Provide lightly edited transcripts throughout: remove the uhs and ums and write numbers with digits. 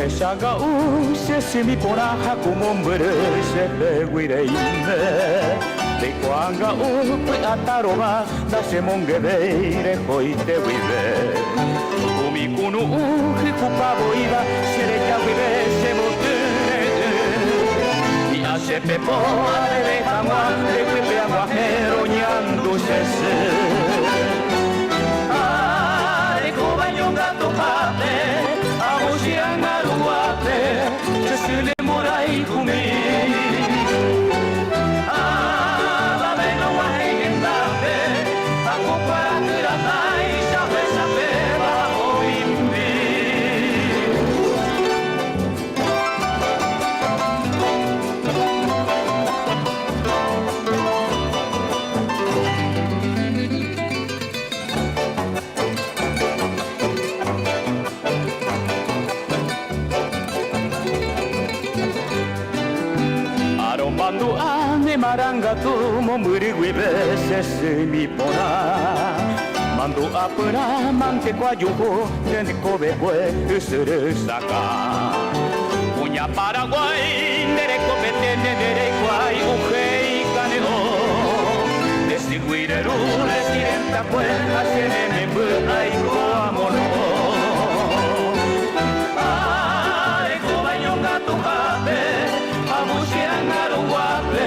Rehechaga'u che symi porã ha ku mombyry chehegui reime. Reikuaanga'u py'atarova ndachemongevéi rehoite guive. Umi kunu'ũ hykupa voíva che reja guive chemokyre'ỹ. Hi'a che pepo aveve hag̃ua nde pype ag̃uahẽ roñandu che sy. Arekóva ñongatuhápe amo che ág̃a ruguápe che sy ne mborayhumi. Avave noguahẽi hendápe ha ko kuarahy ratáicha ohechapéva omimbi. Aromandu'a ne marangatu mombyry guive che symi porã. Mandu'a pyrã mante ko ajuhu che rekovekue ysyry sakã. Kuña Paraguái nde rekopete nde ndereikuaái uhéi kane'õ. Nde sygui reru resirentakue ha che ne memby aiko amono'õ. Arekóva iñongatuhápe amo che ág̃a ruguápe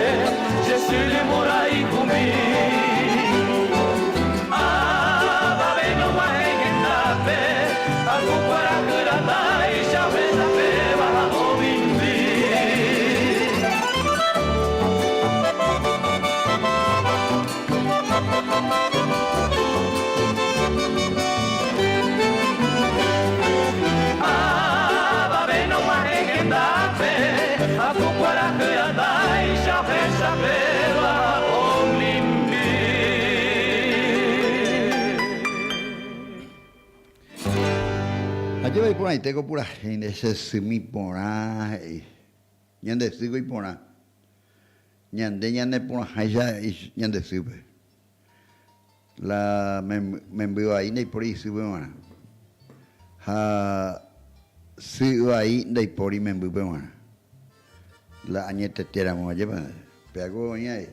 che sy ne mborayhumi. Avave noguahẽi hendápe ha ku kuarahy ratáicha ohechapéva ha omimbi. Avave noguahẽ hendápe ha ku kuarahy ratáicha ohechapéva ha omimbi. Ajépa iporãite ko purahéi nde che symi porã he'i. Ñande sýko iporã. Ñande ñaneporãháicha ñande sýpe. La memby vai ndaipóri isýpe g̃uarã. Ha sy vai ndaipóri membýpe g̃uarã. La añetetéramo, ajépa péako oĩ avei.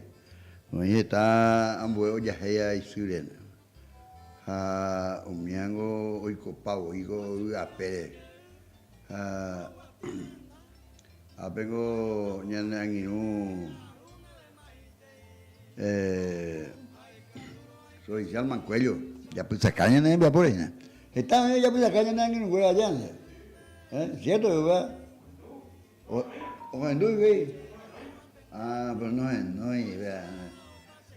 Oĩ heta ambue ojahéiva isýre. Ha umívango oikopa voi ko yvy apére. Ha ápengo ñane angirũ Provincial Mancuello japysaka ñane rembiapóre hína. Heta oĩ ojapysaka ñane angirũnguéra aja. Cierto upéva? Ohendu ivei. Ah, pero nohenói, vea.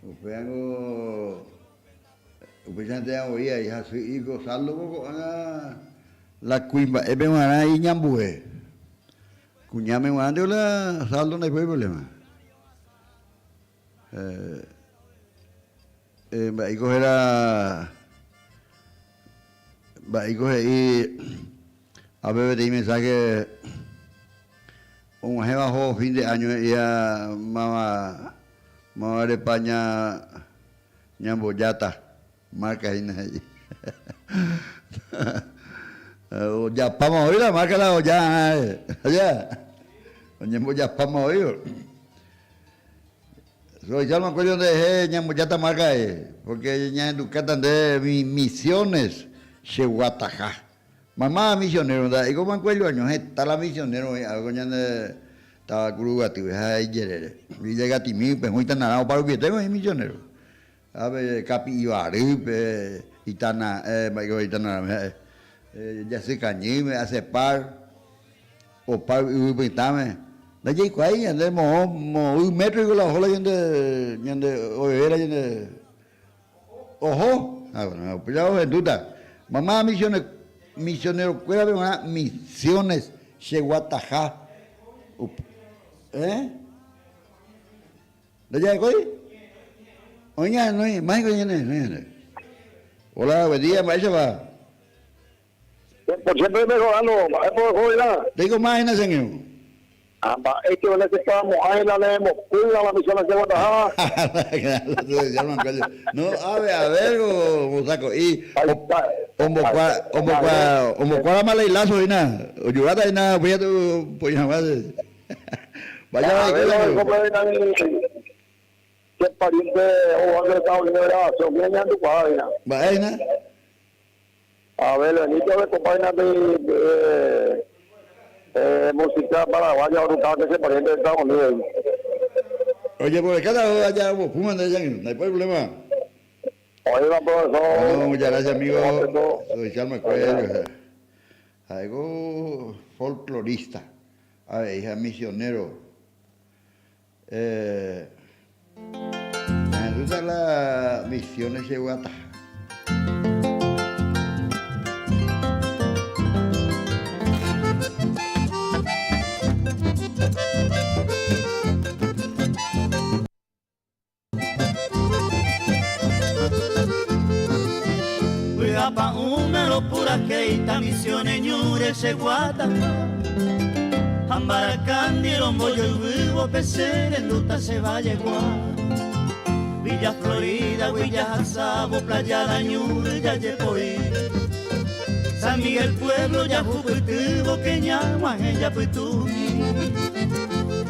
Upévango upéichante avoi ai hasy iko saldo ko ko'ág̃a la kuimba'épe g̃uarã iñambue. Kuñáme g̃uarãnte la saldo ndaipóri problema. Mba'éiko héra mba'éiko he'i ápe peteĩ mensaje og̃uahẽva ohóvo fin de año he'íva máva mávarepa ña ñambojáta marca hína he'i ojapáma voi la marca la oja oñembojapáma voi. Rohecha me acuerdo nderehe ñambojáta marca porque ñahendukáta nde mi misiones che guataha. Mamá misionero ndaha'éiko Mancuello año, heta la misionero oĩ algo ñande táva Kuruguatýpe ha ijerére. Villa Gatimi, Pehũ, Itanarã oparupiete oĩ misionero. Ápe Kapi'ivarýpe, Itana, mba'éiko Itanarãme ha'e, Jasykañýme, Acepar. Opa yvy pytãme, ndajaikuaái ñande moõ moõ metro iko la oho la ñande ñande oveve la ñande oho. Ah bueno, upéicha ohendúta. Mamá misione misionero kuérape g̃uarã misiones che guataha. Eh? Ndajarekói? Oĩ ñahenói, máhiko ñanehenói ñande. Hola, buen día, mba'éichapa? Por siempre mejorando, mba'épa oho oĩva? Reiko más hína che angirũ. Ha mba'éicha vale che kuaamo'ãi la ne mokõiva la misión che guataháva. No, ave, a ver, ombosako'i, ombokua, ombokua, ombokuárama la ilazo hína, ojuráta hína upéi katu opoi hag̃ua. Vaya A ver, oiko che pariente oúva che Estados Unidos grabación, hína ñahendukuaa hína. Mba'e hína? Abel Benito orekopa hína pe música paraguaya orukáva che pariente de Estados Unidos. Ojeporekáta aja ombopúma nde changirũ, ndaipóri problema. Oĩva profesor. Bueno, muchas gracias amigo. Soy Chalma Cuello. Ha'éko folklorista, avei ha misionero. Eh, ahendúta la misiones che guataha. Vy'apa'ũme ropurahéita Misiones ñúre che guataha Ha mbarakándy rombojoyvývo pe che rendúta che vallegua Villa Florida-gui jahasávo Playa la ñúre jajepoi San Miguel pueblo jahupytývo ke ñag̃uahẽ japytumi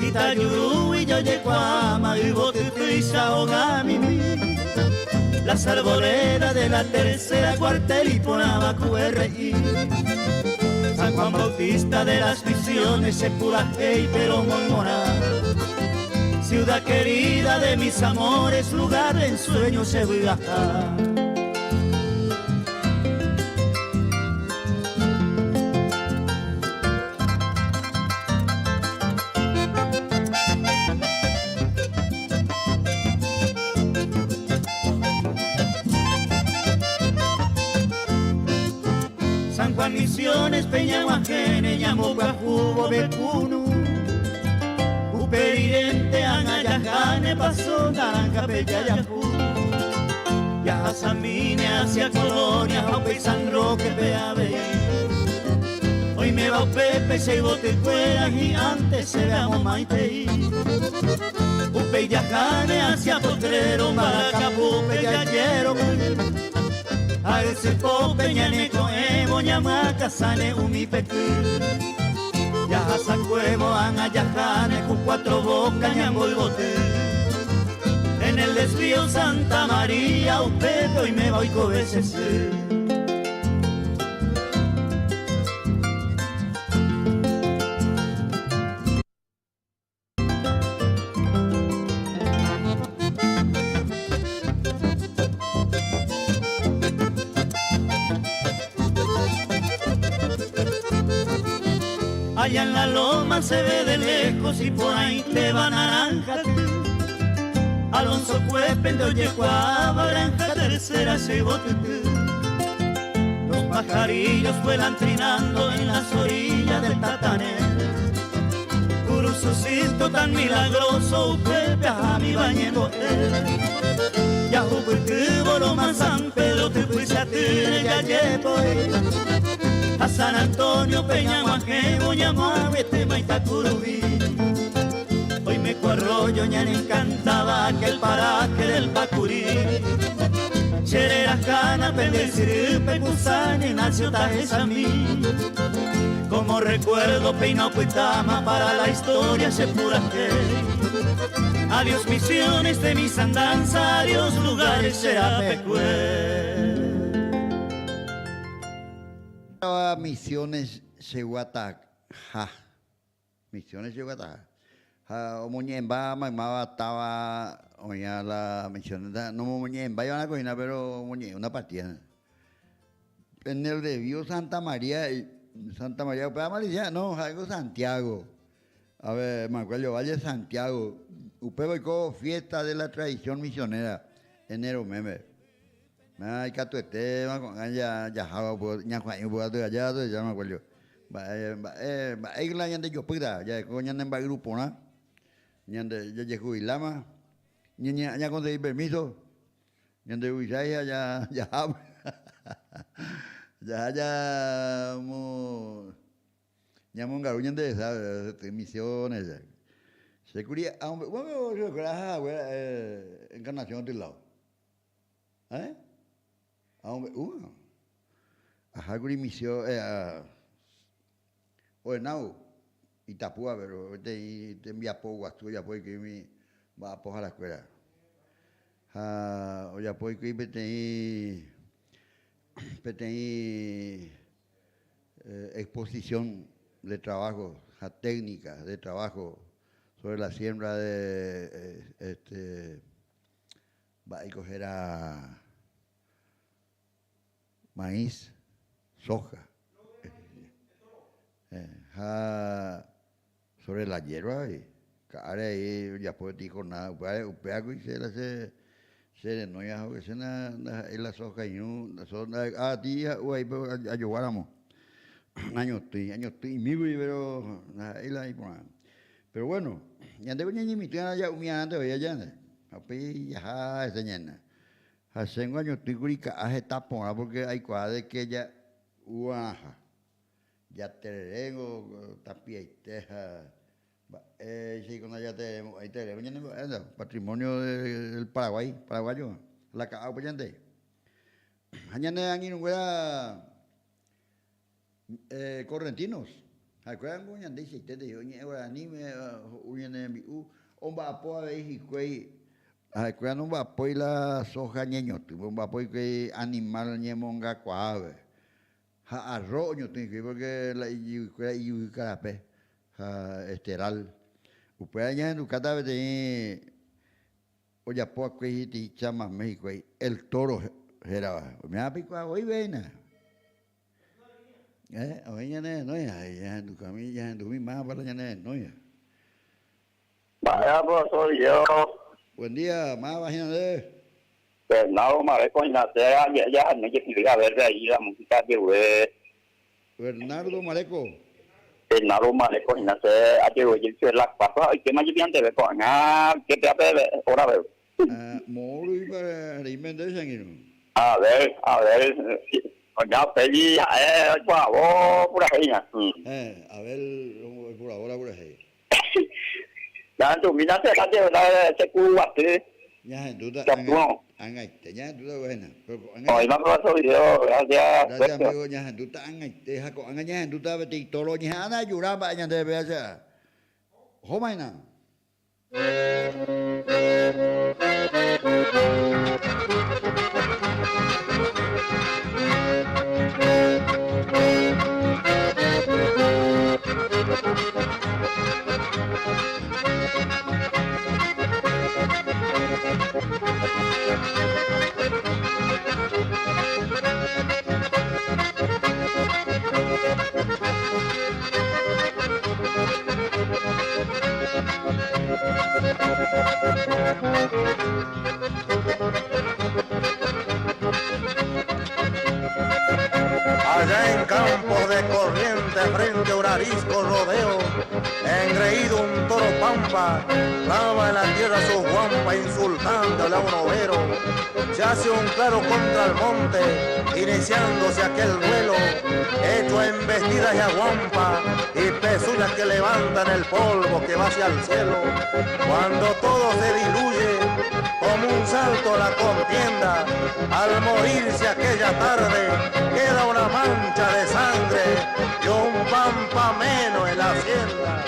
Itajurúgui jojekuaáma yvotytýicha hogamimi Las arboledas de la tercera cuartel iporãva QRI San Juan Bautista de las Misiones che purahéi pero moimorã Ciudad querida de mis amores lugar de ensueño che vy'aha. San Juan Misiones peñag̃uahẽne ñambopyahúvo Vekunu Upe rirénte ág̃a jaháne Paso Naranja-pe jajahu Jahasamíne hacia Colonia ha upéi San Roque-pe avei Oiméva upépe che yvotykuéra hi'ánte chéve amomaitei Upéi jaháne hacia Potrero Mbarakapupe jajeroky Ha ysypópe ñaneko'ẽvo ñamyakãsãne umi peky Jahasakuévo ág̃a jaháne ku Cuatro Boca ñamboyvoty En el desvío Santa María upépe oiméva oikove che sy. Allá en la loma se ve de lejos iporãitéva naranja ty Alonso Cuepe nde ojekuaáva Granja Tercera che yvotyty Los pajarillos vuelan trinando en las orillas del Tatané Kurusucito tan milagroso upépe ahámiva ñembo'e Jahupytývo Loma San Pedro typychatýre jajepoi Ha San Antonio pe ñag̃uahẽvo ñamoaguetéma Itakuruvi Oime ko arroyo ñanencantáva aquel paraje del Pacurí Che rerahána pende syrýpe ku San Ignacio tahechami Como recuerdo péina opytáma para la historia che purahéi Adiós misiones de mis andanzas, adiós lugares che rapekue. Misiones che guataha. Misiones che guataha. Ha omoñe'ẽmba maymáva táva oĩva la Misiones. Nomoñe'ẽmbái va'erã ko hína pero omoñe'ẽ una partida. En el desvío Santa María, Santa María upéva malicia, no, ha'éngo Santiago. A ver, Macuello Valle, Santiago. Upéva oiko fiesta de la tradición misionera enero meme. Ha ikatuetéma ko'ág̃a jaháva upe ñakuã'i upe aty aja tuicha Macuello. Mba'e, mba'e, mba'éiko la ñande jopýta, jaeko ñane mba'yru porã, ñande jajejubiláma, ñakonsegui permiso. Ñande ruvichái ha jaháma. Jaha Ñamongaru ñande resa Misiones. Che kuri amombe'úva chupekuéra aha hague Encarnación Otylao. Eh? Amombe'úva. Aha kuri misión Oenau Itapúa pero peteĩ tembiapo guasu ojapo hikuái umi mba'apoharakuéra. Ha ojapo hikuái peteĩ peteĩ exposición de trabajo ha técnica de trabajo sobre la siembra de este mba'éiko héra maíz, soja ha sobre la hierba avei ka'áre avei ojapo peteĩ jornada upévare upévakuri che la che che renói aho che ndaha'éi la soja irũ atĩ ha'u vai ajoguáramo añotỹ añotỹ'imígui pero ndaha'éi la iporã pero bueno ñandéko ñañemitỹ'arã ja'umi arãnte voi aja nde ha upéi jaha hese ñaina Ha chéngo añotỹkuri ka'a heta porã pórke aikuaa de ke ja'uarãha. Jatereréngo tapiaite ha mba'éichaiko ndajatereremo'ãi tererévo ñane mba'e nda patrimonio del Paraguay, paraguayo la ka'a upe ñande. Ha ñane angirũnguéra correntinos, ha'ekuéra ningo ñandeichaite he'i oñe'ẽ guaraníme, ho'u ñane rembi'u, omba'apo avei hikuái Ha'ekuéra nomba'apói la soja ñeñotỹ, omba'apo hikuái animal ñemongakuaápe. Ha arro oñotỹ hikuái pórke la ijyvykuéra ijyvy karape ha esteral. Upéva ñahendukáta peteĩ ojapo va'ekue peteĩ chamame hikuái, El Toro hérava. Oiméva peikuaa voi péina. Oĩ ñane renói ha ñahendukami, ñahendumi mávapa la ñane renóiva. Mba'épa profesor Diego. Buen día, máva hína ndéve? Bernardo Mareco hína che añe'ẽ jahanũ jepive a ver de ahí la música jegue. Bernardo Mareco. Bernardo Mareco hína che ajegue jepive la cuatro ha oikéma jepi anteve ko'ág̃a oike péape hora peve. Moõ rupipa reime nde che angirũ? A ver, a ver, oña upégui ha'e oiporavo purahéi hína. Héẽ, Abel oiporavo la purahéi. Ñahendumína che ha che kuruguaty. Ñahendúta ag̃aite, ñahendúta guéna. Oĩma profesor video, gracias. Gracias amigo, ñahendúta ag̃aite ha ko'ág̃a ñahendúta peteĩ toro oñeha'ãna ajura mba'e ñandéve péva che. Ohómaina. Allá en campos de corriente frente a un arisco rodeo, engreído un toro pampa, clava en la tierra su guampa insultándole a un overo. Se hace un claro contra el monte, iniciándose aquel duelo, hecho en vestidas y aguampa y pezuñas que levantan el polvo que va hacia el cielo. Cuando todo se diluye, como un salto la contienda, al morirse aquella tarde, queda una mancha de sangre y un pampa menos en la hacienda.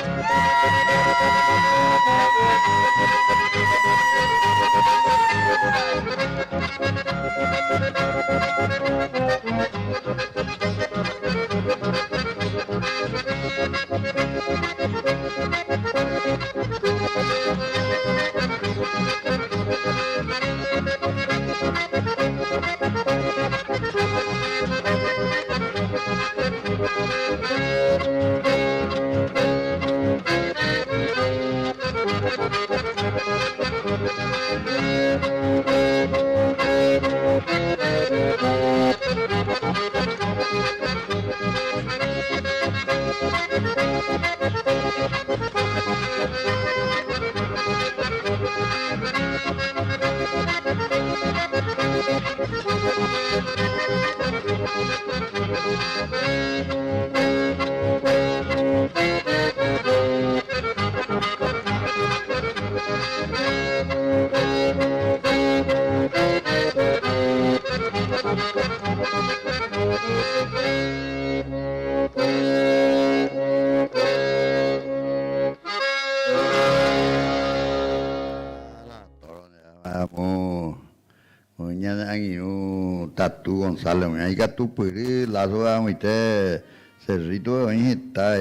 Tatu González oĩ ikatupyry Lazo amoite Cerrito oĩ heta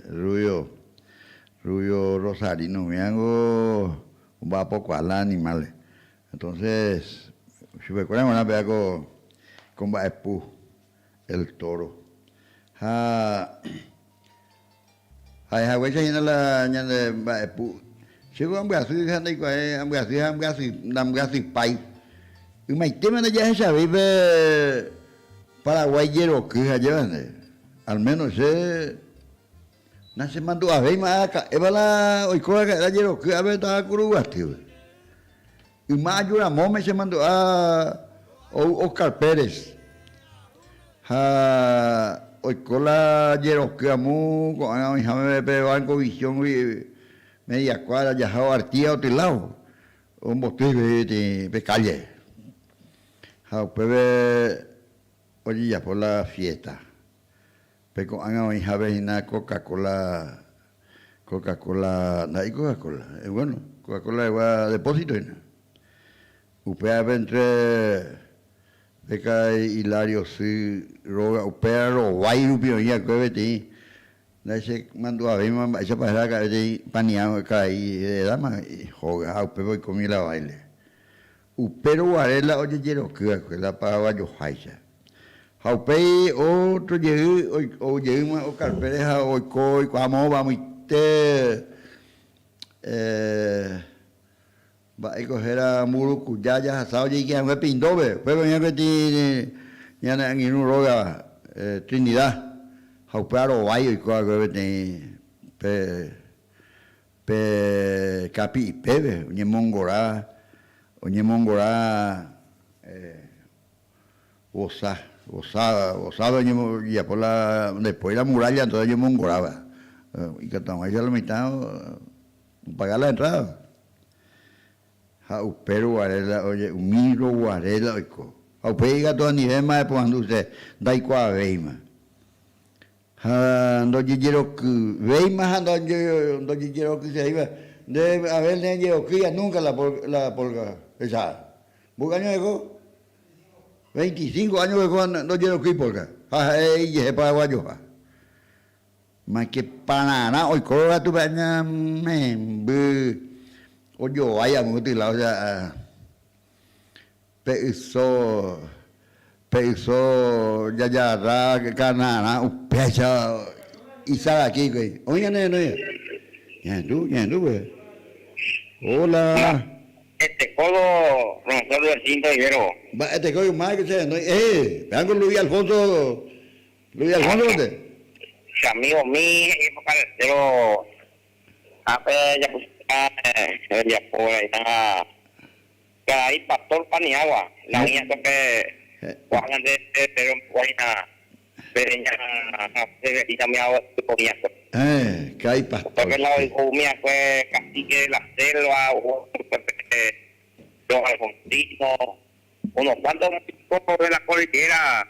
Rubio Rubio Rosarino umívango omba'apokuaa la animales. Entonces chupekuéra g̃uarã péva ko ko mba'epu el toro. Ha ha'ehaguéicha hína la ñande mba'epu. Chéko ambyasy ha ndaikuaái ambyasy ha ambyasy ndambyasypái. Ymaitéma ndajahechavéi pe Paraguái jeroky ha ajéva nde. Al menos che nachemandu'avéima araka'éva la oiko raka'e la jeroky ápe táva Kuruguatýpe. Yma aju ramóme chemandu'a ou Oscar Pérez ha oiko la jeroky amo ko'ág̃a oĩháme pe Banco Visión-gui media cuadra jahávo Artigas otylávo omboty peteĩ pe calle ha upépe ojejapo la fiesta. Pe ko'ág̃a oĩhápe hína Coca-Cola, Coca-Cola, ndaha'éi Coca-Cola, bueno, Coca-Cola rehegua depósito hína. Upévape entre pe karai Hilario sy róga, upéva rovái rupi oĩ va'ekue peteĩ, ndachemandu'avéima mba'éichapa héra raka'e peteĩ paniã karai de edáma hóga ha upépe oikómi la báile. Upérõ guare la ojejeroky va'ekue la paraguayoháicha. Ha upéi ótro jey ou jeýma okarpére ha oiko oikuaa moõpa amoite mba'éiko héra Mburukuja jahasa ojeike hag̃ua Pindópe. Upépe oĩ va'ekue peteĩ ñane angirũ róga Trinidad ha upéva rovái oiko va'ekue peteĩ pe Pe kapi'ipépe oñemongora, oñemongora vosa, vosa, vosápe ojejapo la después la muralla entonces oñemongoráva ikatu hag̃uáicha lo mitã opaga la entrada. Ha upe ruguare la oje, umi ruguare la oiko. Ha upéi ikatu anivéma eporandu che ndaikuaavéima. Ha ndojejerokyvéima ha ndojejerokysevéima. Nde Abel nerejerokýiva núnka la la polka hecha. Mboy áño oiko? 25 áño oiko ndojerokýi polka. Ha ha'e ijehe paraguayoha. Máke pararã oikórõ katu pe aña memby ojovái amo ytyla, osea Pe yso, pe yso jajarra Canaarã upéicha isaraki hikuái. Oĩ ñane renóiva? Ñahendu, ñahendu pues. Hola. Mba'etekóvo profesor Rudecindo Rivero. Mba'eteko yma che renói. Eh, péango Luis Alfonso, Luis Alfonso nde. Che amigo mi he'i carretero ápe japyta rembiapo raína. Karai pastor Paniagua, la oĩ akue pe ko'ág̃a nde Pedro mbo'ehína pe ña Severina umi oĩ akue. Héẽ, karai pastor. Upépe la oiko umi akue cacique de la selva, upépe don Alfonsino, unos cuantos músicos de la cordillera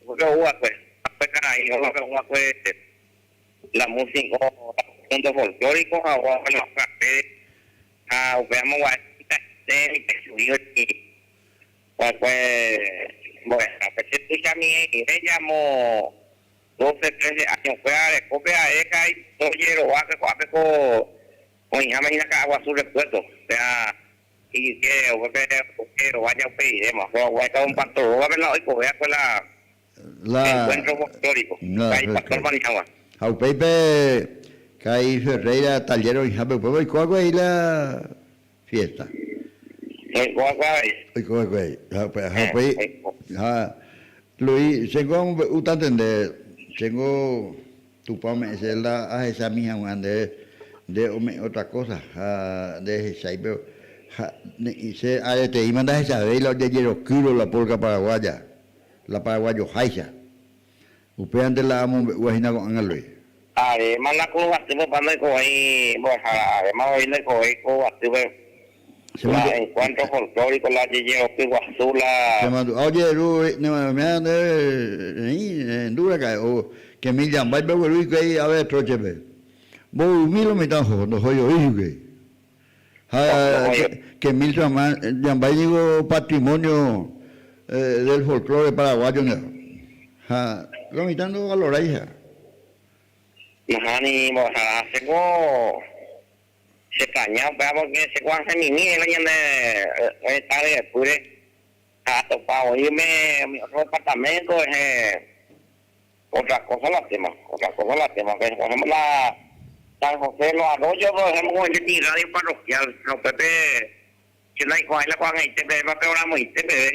upépe ou akue, upe karai ógape ou akue la músico conjunto folclórico ha ou akue la frappe Ha upe amogua'e itaite ipechu'i oĩ va'ekue mbo'ehára. Pe che tuichami'ẽive jamo doce, trece año kuéra arekópe ae ka'i ojerovápe ko'ápe ko oĩháme hína Ka'aguasu repuerto. Péa ijyke upépe ojerova ja upe riréma. Péa oguaita don Pastor rógape la oikove va'ekue la La encuentro folclórico, ka'i Pastor Paniagua. Ha upéi pe ka'i Ferreira taller oĩhápe upépe oiko va'ekue avei la fiesta. Oiko va'ekue avei. Oiko va'ekue avei. Ha upe ha Eh, upéi oiko. ha Luis, chéngo amombe'útante nde, chéngo Tupã ome'ẽ chéve la ahechami hag̃ua nde nde ome'ẽ otra cosa ha ndehechái pero ha ne'ĩ che areteíma ndahechavéi la ojejerokýrõ la polka paraguaya. La paraguayoháicha. Upévante la amombe'úva hína ko'ág̃a Luis. Aréma la ko atýpe opa ndoikovéi mbo'ehára, aréma voi ndoikovéi ko atýpe la encuentro folclórico, la jejeroky guasu, la. Che mandu'a ojeru ne nde reĩ rehendu raka'e o que mil jambáipe ogueru hikuái ave tróchepe. Mbovymi lo mitã oho, ndohói voi hikuái. Ha que mil jambái niko patrimonio. del folklore paraguayo nde. Ha lo mitã ndovalorái ha. Nahániri, mbo'ehára, chéko chekaña upéva porque chéko asẽmimi hína ñane retã ryepýre ha atopa oĩme umi otro departamento rehe otra cosa la tema, otra cosa la tema, por ejemplo la San José de los Arroyos, por ejemplo, oĩ peteĩ radio parroquial, ha upépe che ndaikuaái la ko'ag̃aite pevépa pe oramoite peve.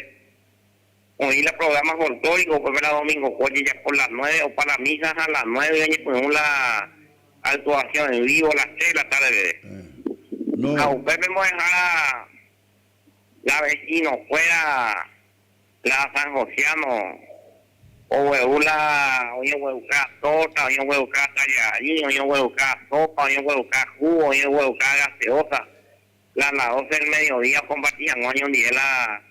Oĩ la programa folclórico upépe la domingo-kue ojejapo las nueve opa la misa ha las nueve oñepyrũ la actuación en vivo las tres de la tarde peve. Ha upépe mbo'ehára la vecino-kuéra, la sanjosiano ogueru la oĩ ogueruka torta, oĩ ogueruka tallarín, oĩ ogueruka sopa, oĩ ogueruka jugo, oĩ ogueruka gaseosa. La las doce del mediodía okomparti hag̃ua oñondive la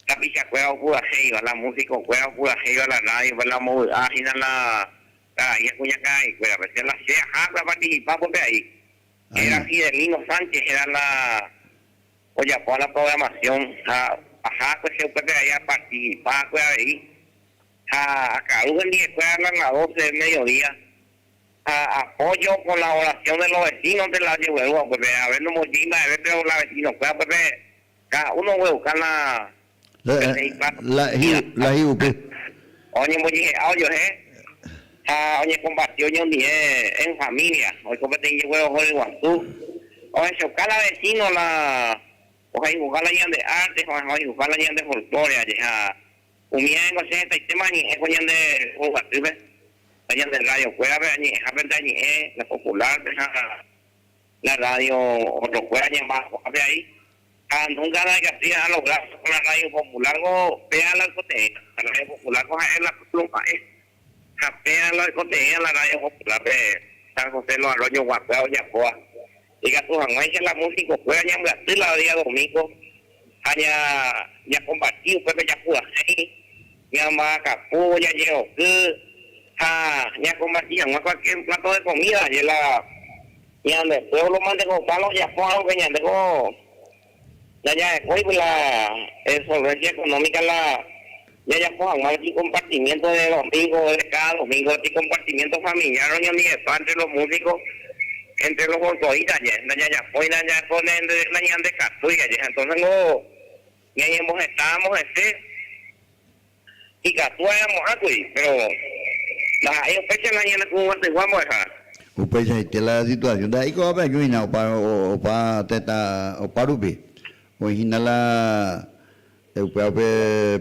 Tapichakuéra opurahéiva, la músikokuéra opurahéiva la rádiope, la ombovy'a hína la karai ha kuñakaraikuérape. Che la che ahápe aparticipa pópe ahí. Héra Fidelino Sánchez héra la ojapóva la programación ha ahákue che upépe ahí aparticipa-akue avei. Ha akaru hendivekuéra la las doce del mediodía ha apoyo con la oración de los vecinos-nte la ojeguerúva upépe. A ver nombojýi mba'eve pero la vecino-kuéra upépe Cada uno ogueruka la peteĩ plato La la hi'upy. Oñembojehe'a ojoehe ha oñekomparti oñondive en familia, oiko peteĩ jeguerohory guasu. Ohechuka la vecino la ohayhuha la ñande arte ha ohayhuha la ñande folklore aje ha umi aengo che hetaitéma añe'ẽ ko ñande rogatýpe, la ñande radio kuérape añe'ẽhápente añe'ẽ la popular-pe ha la radio otrokuéra ñamba'apohápe ahí ha nunca ndaikatúi alogra con la radio popular ko péa la oikotevẽ la radio popular ko ha'e la pueblo mba'e ha péa la oikotevẽ la radio popular pe San José Los Arroyos guakuéra ojapóva ikatu hag̃uáicha la músico kuéra ñambyaty la día domingo ha ña ñakomparti upépe japurahéi ñamba'akapu jajeroky ha ñakomparti hag̃ua cualquier plato de comida je la Ñande pueblo mante ko palo ojapo aunque ñande ko ndajarekói la solvencia económica la jajapo hag̃ua peteĩ compartimiento de domingo, de cada domingo peteĩ compartimiento familiar roñondivepa entre los músicos, entre los folcloristas aje, ndajajapói nañandekatúi aje, entonces ko ñañembohetáramo hese Ikatu añamo'ãkuri, péro ndaha'éi upéicha la ñaneku'ũguasygua mbo'ehára. Upeichaite la situasión ndaha'éi ko'ápe año hína opa opa tetã opa rupi oĩ hína la upéva upe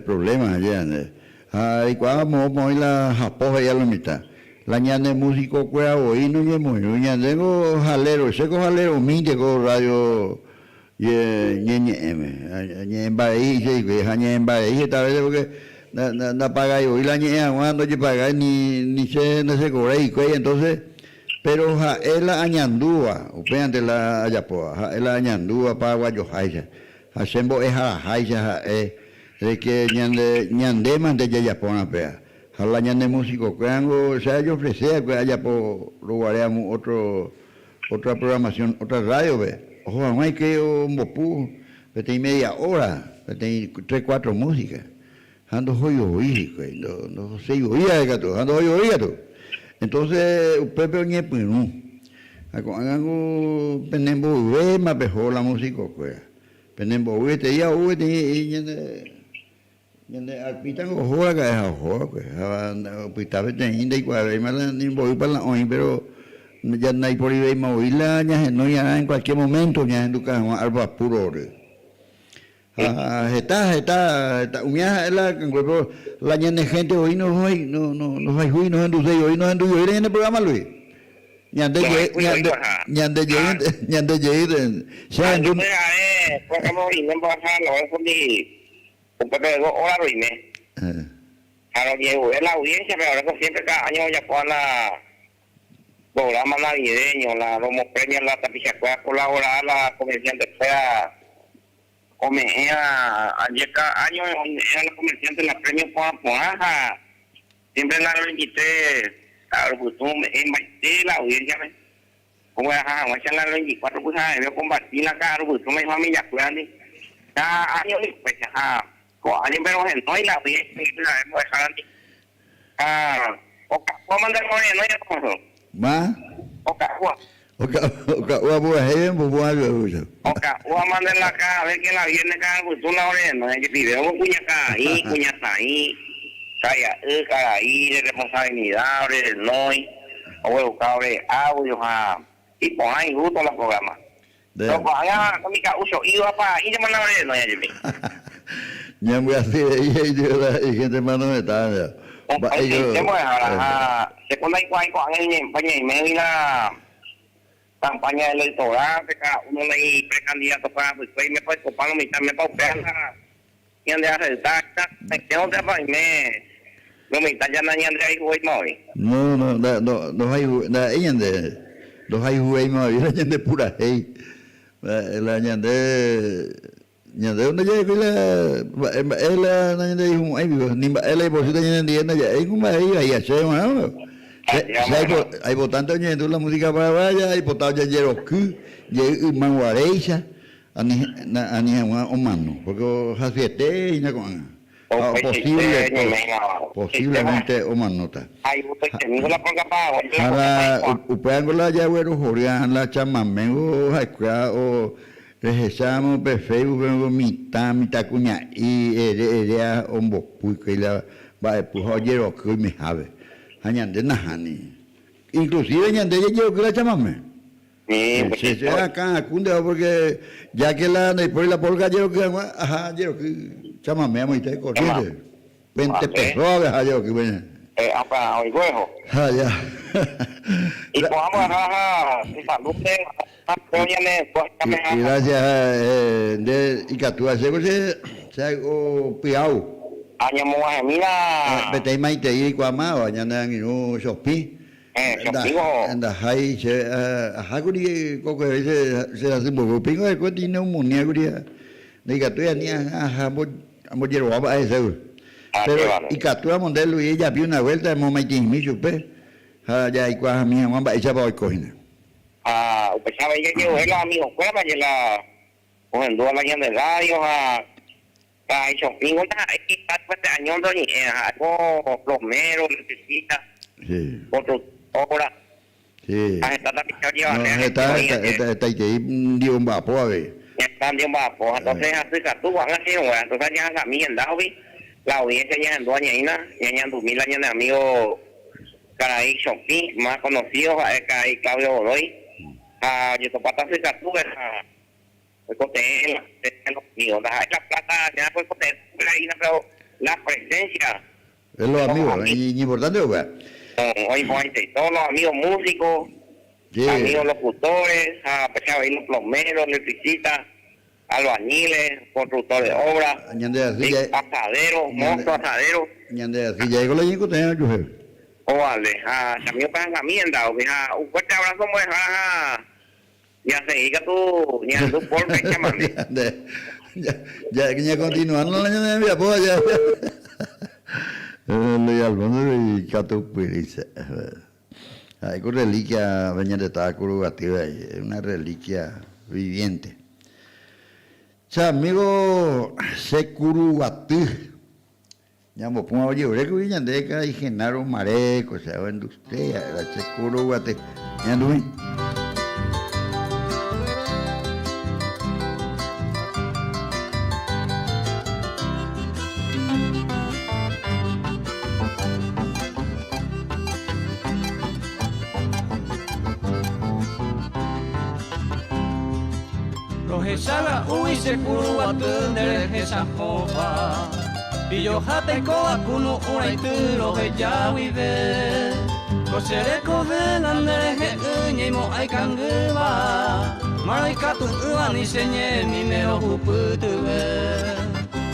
problema aje nde. Ha reikuaa moõpa oĩ la hapo he'i a lo mitã. La ñane músico kuéra voi noñemoirũ ñandéngo jalero, chéko jaleromínte ko radio Ñeñe'ẽme, ñe'ẽmbarei he'ise hikuái, ha ñe'ẽmbarei heta vése pórke ndapagái voi la ñe'ẽ hag̃ua, ndojepagái ni che ndachekovrái hikuái, entónse péro ha'e la añandúva, upévante la ajapóva, ha'e la añandúva paraguayoháicha, ha che mbo'eharaháicha ha'e de ke ñande ñandémante jajapórã péva. Ha la ñane musikokuérango che ajofrese va'ekue ajapo ruguare amo ótro Otra programación, otra radio-pe, oho hag̃ua ike ombopu peteĩ media hora, peteĩ tres, cuatro música, ha ndohói voi hikuái, ndohoséi voi jave katu, ha ndohói voi katu. Entonces upépe oñepyrũ, ha ko'ág̃a ku penemboyvéma peho la musicokuéra, penemboyve eteia ou peteĩ ñande Ñande arpítango oho raka'e ha oho va'ekue, ha opyta peteĩ ndaikuaavéima la ni mboýpa la oĩ, péro ja ndaiporivéima voi la ñahenói arã en cualquier momento ñahenduka hag̃ua arpa puro rory. Ha heta, heta, heta, umíva ha'e la kangue, péro la ñane hénte voi ndohayhúi, nohenduséi voi, nohendúi voi la ñane programa, Luis. Ñande jey, ñande, ñande jey, ñande jey, che ahendu. Upépe dos hora roime. Ha rojeruve la audiencia-pe, ahora ko siempre cada año ojapóva la programa navideño, la romopremia la tapichakuéra colaborada la comerciante-kuéra ome'ẽva aje cada año ome'ẽva la comerciante la premio porã porã ha siempre la 23 ka'arupytũ ome'ẽ mbaite la audiencia-pe ogueraha hag̃uáicha la 24 pyhareve okomparti la ka'arupytũme ifamiliakuérandi cada año upéicha ha. Ko'ã jepe rohenói la audiencia mbo'ehára Ha oka'úva mante rohenói Alfonso. Ma? Oka'úva. Oka'úva purahéi rembopu'ã chupe. Oka'úva mante la cada vez que la viernes ka'arupytũ la orehenói jepive oho kuñakarai, kuñataĩ, karia'y, karai de responsabilidad orerenói, ogueruka ore audio ha iporã igusto la programa. Péro ko'ág̃a umi ka'u cho'íva pa'íntema la orerenói jepi. Ñambyasy rei he'i la ihénte mano heta nde. Mba'éiko. Upeichaite mbo'ehára, ha chéko ndaikuaái ko'ág̃a ñaimégui la campaña electoral-pe, cada uno la iprecandidato-kuéra apykuéri, mepa oikopa lo mitã, mepa upéva la ñande acepta, añeténte oime lo mitã ja nañanderayhuvéima voi. No, no, ndohayhu, ndaha'éi ñande, ndohayhuvéima voi la ñande purahéi. La ñande, ñande ndaja'ékuri la mba'e mba'e la nañanderayhumo'ãi piko, ni mba'e la ipochýta ñanendie ndaja'éi ku mba'e ivai chéve g̃uarã. Che aipotánte oñehendu la música paraguaya, aipota ojejeroky jey yma guaréicha ani ani hag̃ua omano, porque hasyete hína ko'ág̃a. Ha posible, posiblemente omanóta. Ha la upévango la jaguerohory la chamaméngo ha'ekuéra o rehechámo pe Facebook-pe mitã, mitãkuña'i ere eréa ombopu hikuái la mba'epu ha ojeroky oimehápe. Ha ñande nahániri. Inclusive ñande jajeroky la chamame. Che che akã aku ndéva porque ya que la ndaipóri la polka ajeroky hag̃ua, aha ajeroky chamame amoite corriente. Pente peso-pe aha ajeroky pe. Ha ya. Gracias nde ikatúva chéko che che hay'o pyau. Peteĩ maitei reikuaámava ñane angirũ Chopi. Ndahái che ahákuri kokueve che rasy mboyve upéingo ha'ekue neumonía kuri ha ndaikatúi ani aha ambojerová mba'e hese. Péro ikatúramo nde Luis ejapi una vuelta emomaitĩmi chupe ha jaikuaahami hag̃ua mba'éichapa oiko hína. Ha upéicha avei jaje'uhe la amigokuéra ndaje la ohendúva la ñande rrádio ha karai Chopingo ndaha'éi ipárte añónte oñe'ẽ, ha'éko plomero, electricista, constructora, ha heta tapicha ojevale ha heta oĩ aje. Hetaiterei ndive omba'apo avei. Heta ndive omba'apo, ha entonces hasykatu ko'ág̃a che irũnguéra, entonces jahasami hendágui la audiencia ñahendúva ñaína, ñañandumi la ñane amigo Karai Chopĩ, más conocido ha'e karai Claudio Godoy, ha ojetopáta sykatúpe ha oikotevẽ la presencia de los amigos. Ndaha'éi la plata ña oikotevẽ hína, pero la presencia de los amigos, iñimportante upéva. Oĩ porãitei, todos los amigos músicos, amigos locutores, ha péicha avei los plomeros, electricistas, albañiles, constructor de obra, asadero, mozo asadero. Ñande asy jaiko la ñeikotevẽ ojuhe. Ovale, ha che amigo pehasami hendágui ha un fuerte abrazo mbo'ehára ha ñasegi katu ñahendu por fecha mante. Ya ñakontinuárõ la ñane rembiapo ha ja. Luis Alfonso ikatupyrýicha. Ha'éko reliquia pe ñande táva Kuruguatýva, una reliquia viviente. Che amigo, che Kuruguaty ñambopúma ojerurékuri ñande karai Genaro Maréko, che ahenduse ha'éva che Kuruguaty. Ñandumi. Rohechaga'úgui che kuruguaty nde rehechahóva, Ijohápeikóva kunu'ũ raity roheja guive. Ko che rekove la nde rehe'ỹ ñaimo'ã ikangýva, Márõ ikatu'ỹva ni che ñemíme rohupytyve.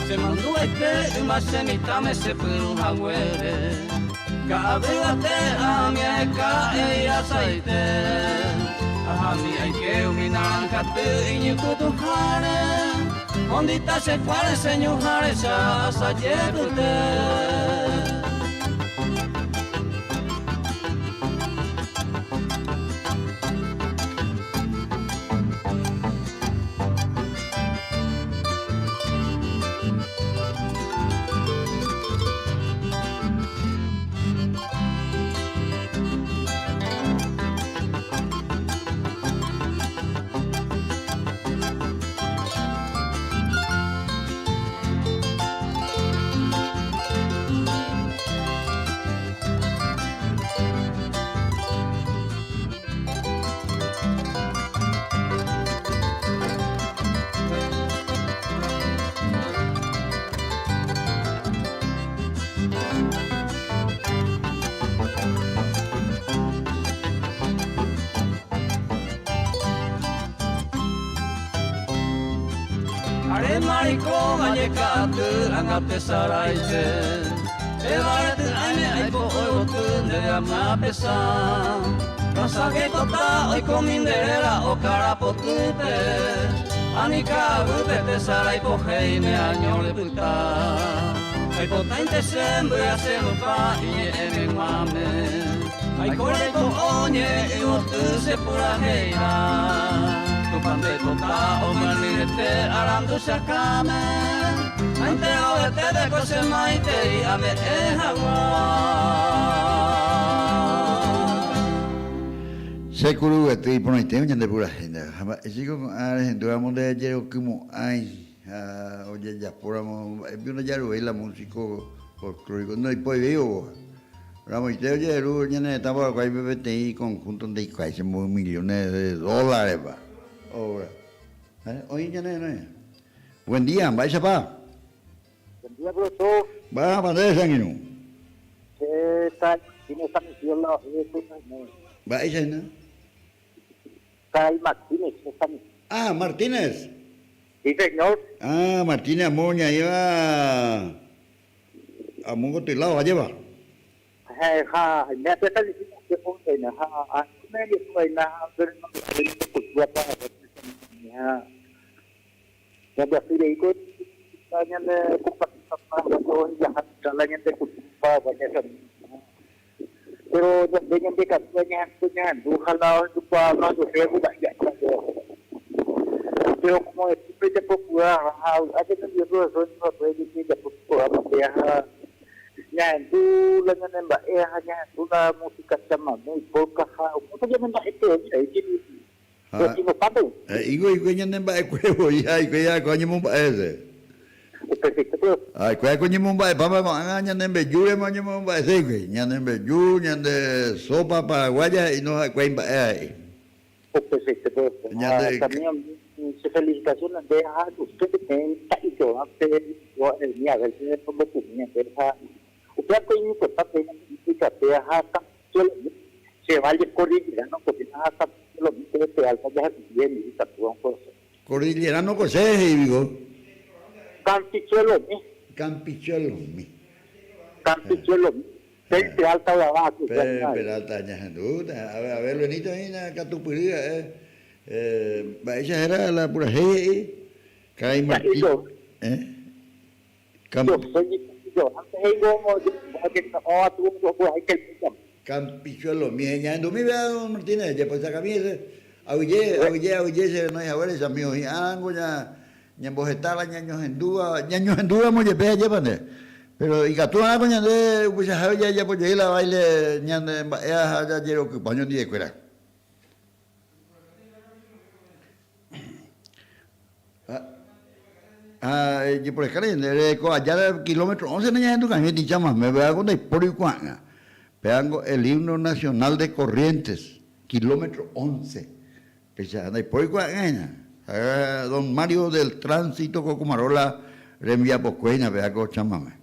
Che mandu'aite yma che mitãme che pyrũ haguére, Ka'aguy vate ahami aheka eirasaite. Ahami aike umi naranjaty iñypytũháre, Hondita che kuáre che ñuhãre che asaje pyte. Yma reikóva jeka'aty anga tesaráipe, Péva rety'ãime aipo'o yvoty ndéve amyapesã. Rasage kota oikomi nde réra okára potýpe, Ani ka'aguýpe tesarái pohéi ne año repyta. Aipotáinte che mbyasy rupa iñe'ẽ meg̃uáme, Aiko reiko'o ñe'ẽ yvoty che purahéirã. Tupã nde pota omyanyhẽte arandu che akãme, ha enteroveteve ko che maitei ame'ẽ hag̃ua. Che kuruguety iporãitéva ñande purahéi ndéve. Ha mba'éichiko ko'ã rehendúramo ndejerokymo'ãi ha ojejapóramo mba'épi ndajaruvéi la músiko folklóriko ndoipoivéi ovoha. Ramoite ojeheru ñane retã Paraguáipe peteĩ conjunto ndaikuaái che mboy millones de dólares-pa obra. Oĩ ñane renói. Buen día, mba'éichapa? Buen día, profesor. Mba'épa nde che angirũ? Che karai Martínez San Isidro la Ojeda Kuñaime. Mba'éicha hína? Karai Martínez San Isidro. Ah, Martínez. Sí, señor. Ah, Martínez amo oñaĩva Amo gotyláo ajéva. Heẽ, ha haime aty felicitación reina ha añóme rejuvaina ha nde renondépe nde cultura paraguaya tuichaiterei ha ñambyasy rei ko ñane compatriota paraguayo ohejaha mitã la ñande cultura paraguaya ha pero ñande ñandekatúva ñahendu ñahendu ha la ohendukuaa nohenduséva ku mba'e ja'éva pero como de siempre japrocura ha avy'a che nendive profesor ñembo'e jepe japo programa péa ha ñahendu la ñane mba'e ha ñahendu la música chamame polka ha umíva ñane mba'ete voi avei che Ha he'íko hikuái ñane mba'ekue voi ha hikuái ha'ekuéra oñemomba'e hese. Ha'ekuéra ko oñemomba'epáma ko'ág̃a ñane mbejúrema oñemomba'ese hikuái. Ñane mbeju, ñande sopa paraguaya he'íno ha'ekuéra imba'e he'i. Ñande. Cordillerano José he'i piko. Campichuelomi. Pe Peralta ñahendúta. A ver, Luenito hína katupyry ha'e. Mba'éicha héra la purahéi he'i? Karai Martín. Campichuelomi he'i ñahendumi vea don Martínez, jepochakami hese. Aguyje, aguyje, aguyje che renói haguére che amigo hi'ãngo ña ñamboheta la ñañohendúva, ñañohendúramo jepe ajépa nde. Pero ikatu va'erã ko ñande upeichahágui jajapo jey la baile ñane mba'e ha jajerokypa oñondivekuéra. Ha jeporeka ñande reko aja kilómetro 11 nañahendukami tichamame, péva ndaipóri ko'ág̃a. Pévango el himno nacional de Corrientes, kilómetro 11. Péicha ndaipóri ko'ág̃a hína. Ha don Mario del Tránsito Cocomarola rembiapokue hína péva ko chamame.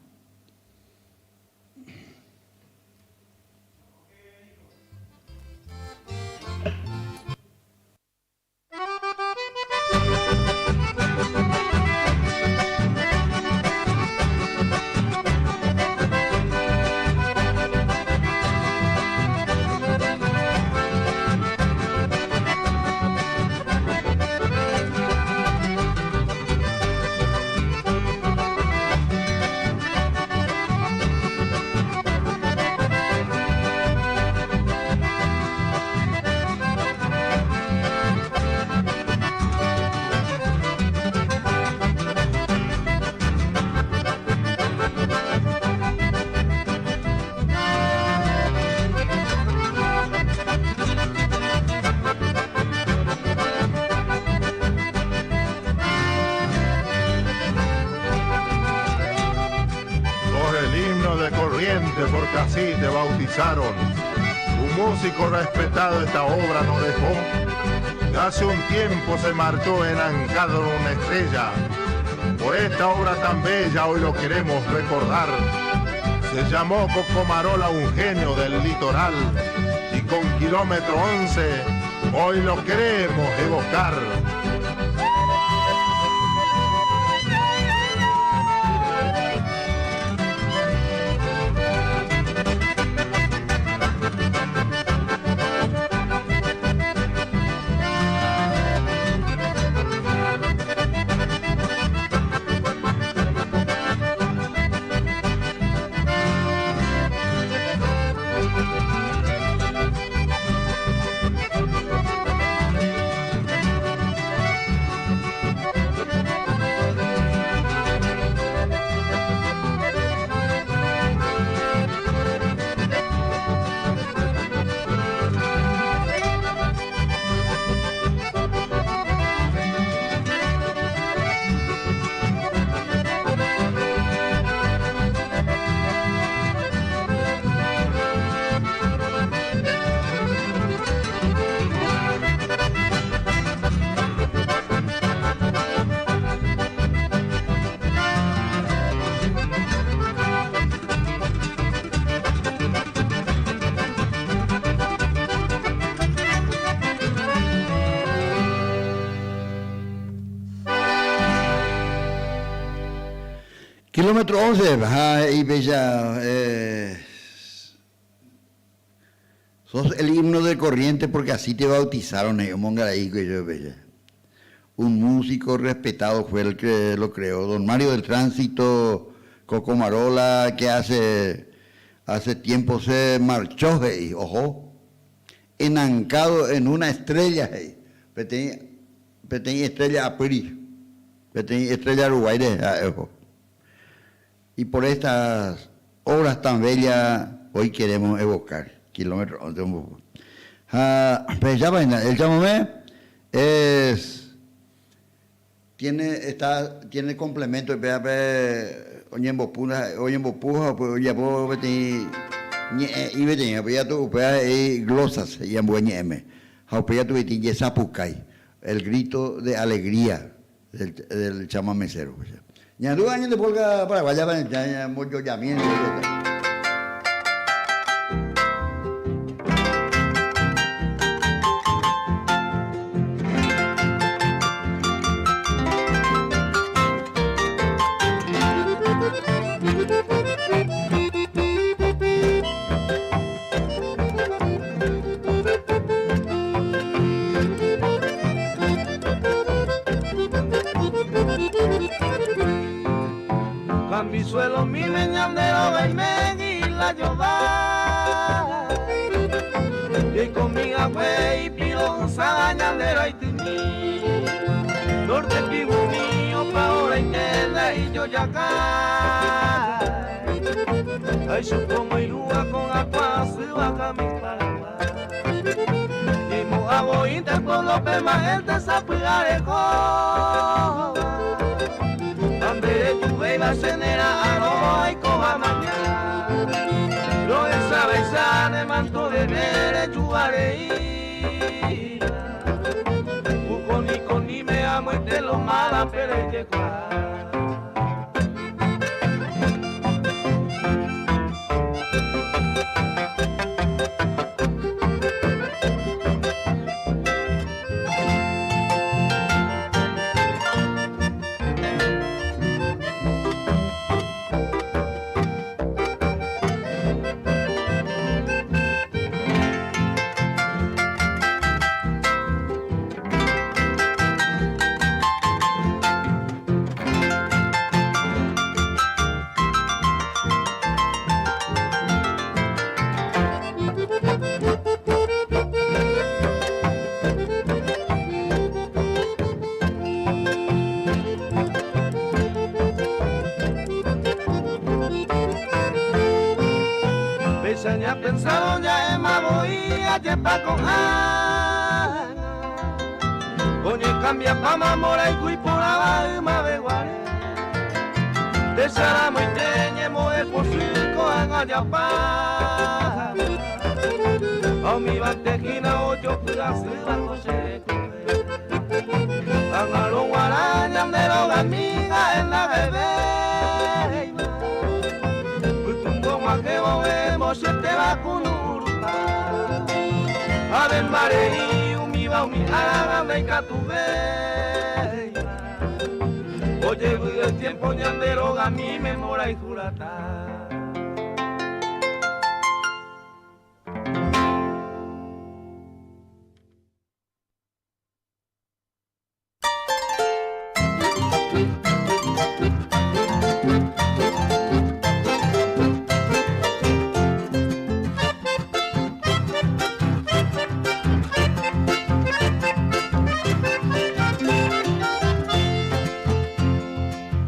Sos el himno de Corrientes porque así te bautizaron. Un músico respetado esta obra no dejó. Hace un tiempo se marchó enancado en una estrella. Por esta obra tan bella hoy lo queremos recordar. Se llamó Cocomarola un genio del litoral y con kilómetro 11 hoy lo queremos evocar. Kilómetro 11, ha he'i péicha, Sos el himno de Corrientes porque así te bautizaron, he'i omongarai hikuái chéve péicha. Un músico respetado fue el que lo creó, don Mario del Tránsito Coco Marola, que hace, hace tiempo se marchó, he'i, oho, enancado en una estrella, he'i, peteĩ, peteĩ estrella apýri, peteĩ estrella ruguáire ha'e oho. Y por estas obras tan bellas hoy queremos evocar. Kilómetro 11 ombopu. Ha pehechápa hína, el chamomé es tiene está tiene complemento upéva pe oñembopu oñembopu ha upe ojapo peteĩ ñe'ẽ'i peteĩ ha upéi katu upéva he'i glosas he'i ambue ñe'ẽme ha upéi katu peteĩ jesapukái el grito de alegría del chamamecero. Ñandu ñande polka paraguaya ñambojojami. Camisuelo mi me ñandero y la yoba Y con mi agüe y pido ñandero y timi Norte pibu mío pa ahora y yo ya acá Ay supongo y lua con agua suba mi Pueblo pema el desapuarejo Andere tu iba senera aro y coba mañana Lo esa besa de manto de mere chuare Uconi con me amo y te lo mala pero Pesaña pensado ya ema voy a yepa con Oye cambia pa mamora y cui por abajo beguare De saramo y teñe moe por cinco agayapa A mi bantejina o yo puda suba coche Angalo guaraña de amiga en la bebé Putumbo maqueo vemos se te va con urupa A ver mare umi va umi araga me catuve Oye el tiempo ñandero a mi memoria y jurata.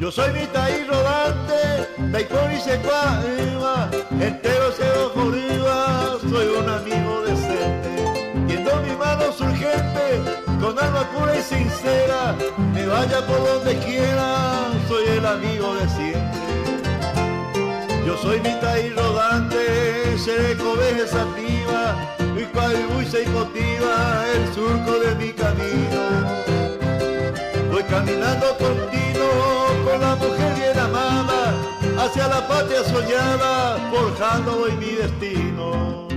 Yo soy mitad y rodante, y se entero se arriba, soy un amigo decente. Tiendo mi mano surgente, con alma pura y sincera, me vaya por donde quiera, soy el amigo de siempre. Yo soy mitad y rodante, seré cobeja sativa, y cual se motiva el surco de mi camino. Voy caminando continuo con la mujer bien amada, hacia la patria soñada, forjando hoy mi destino.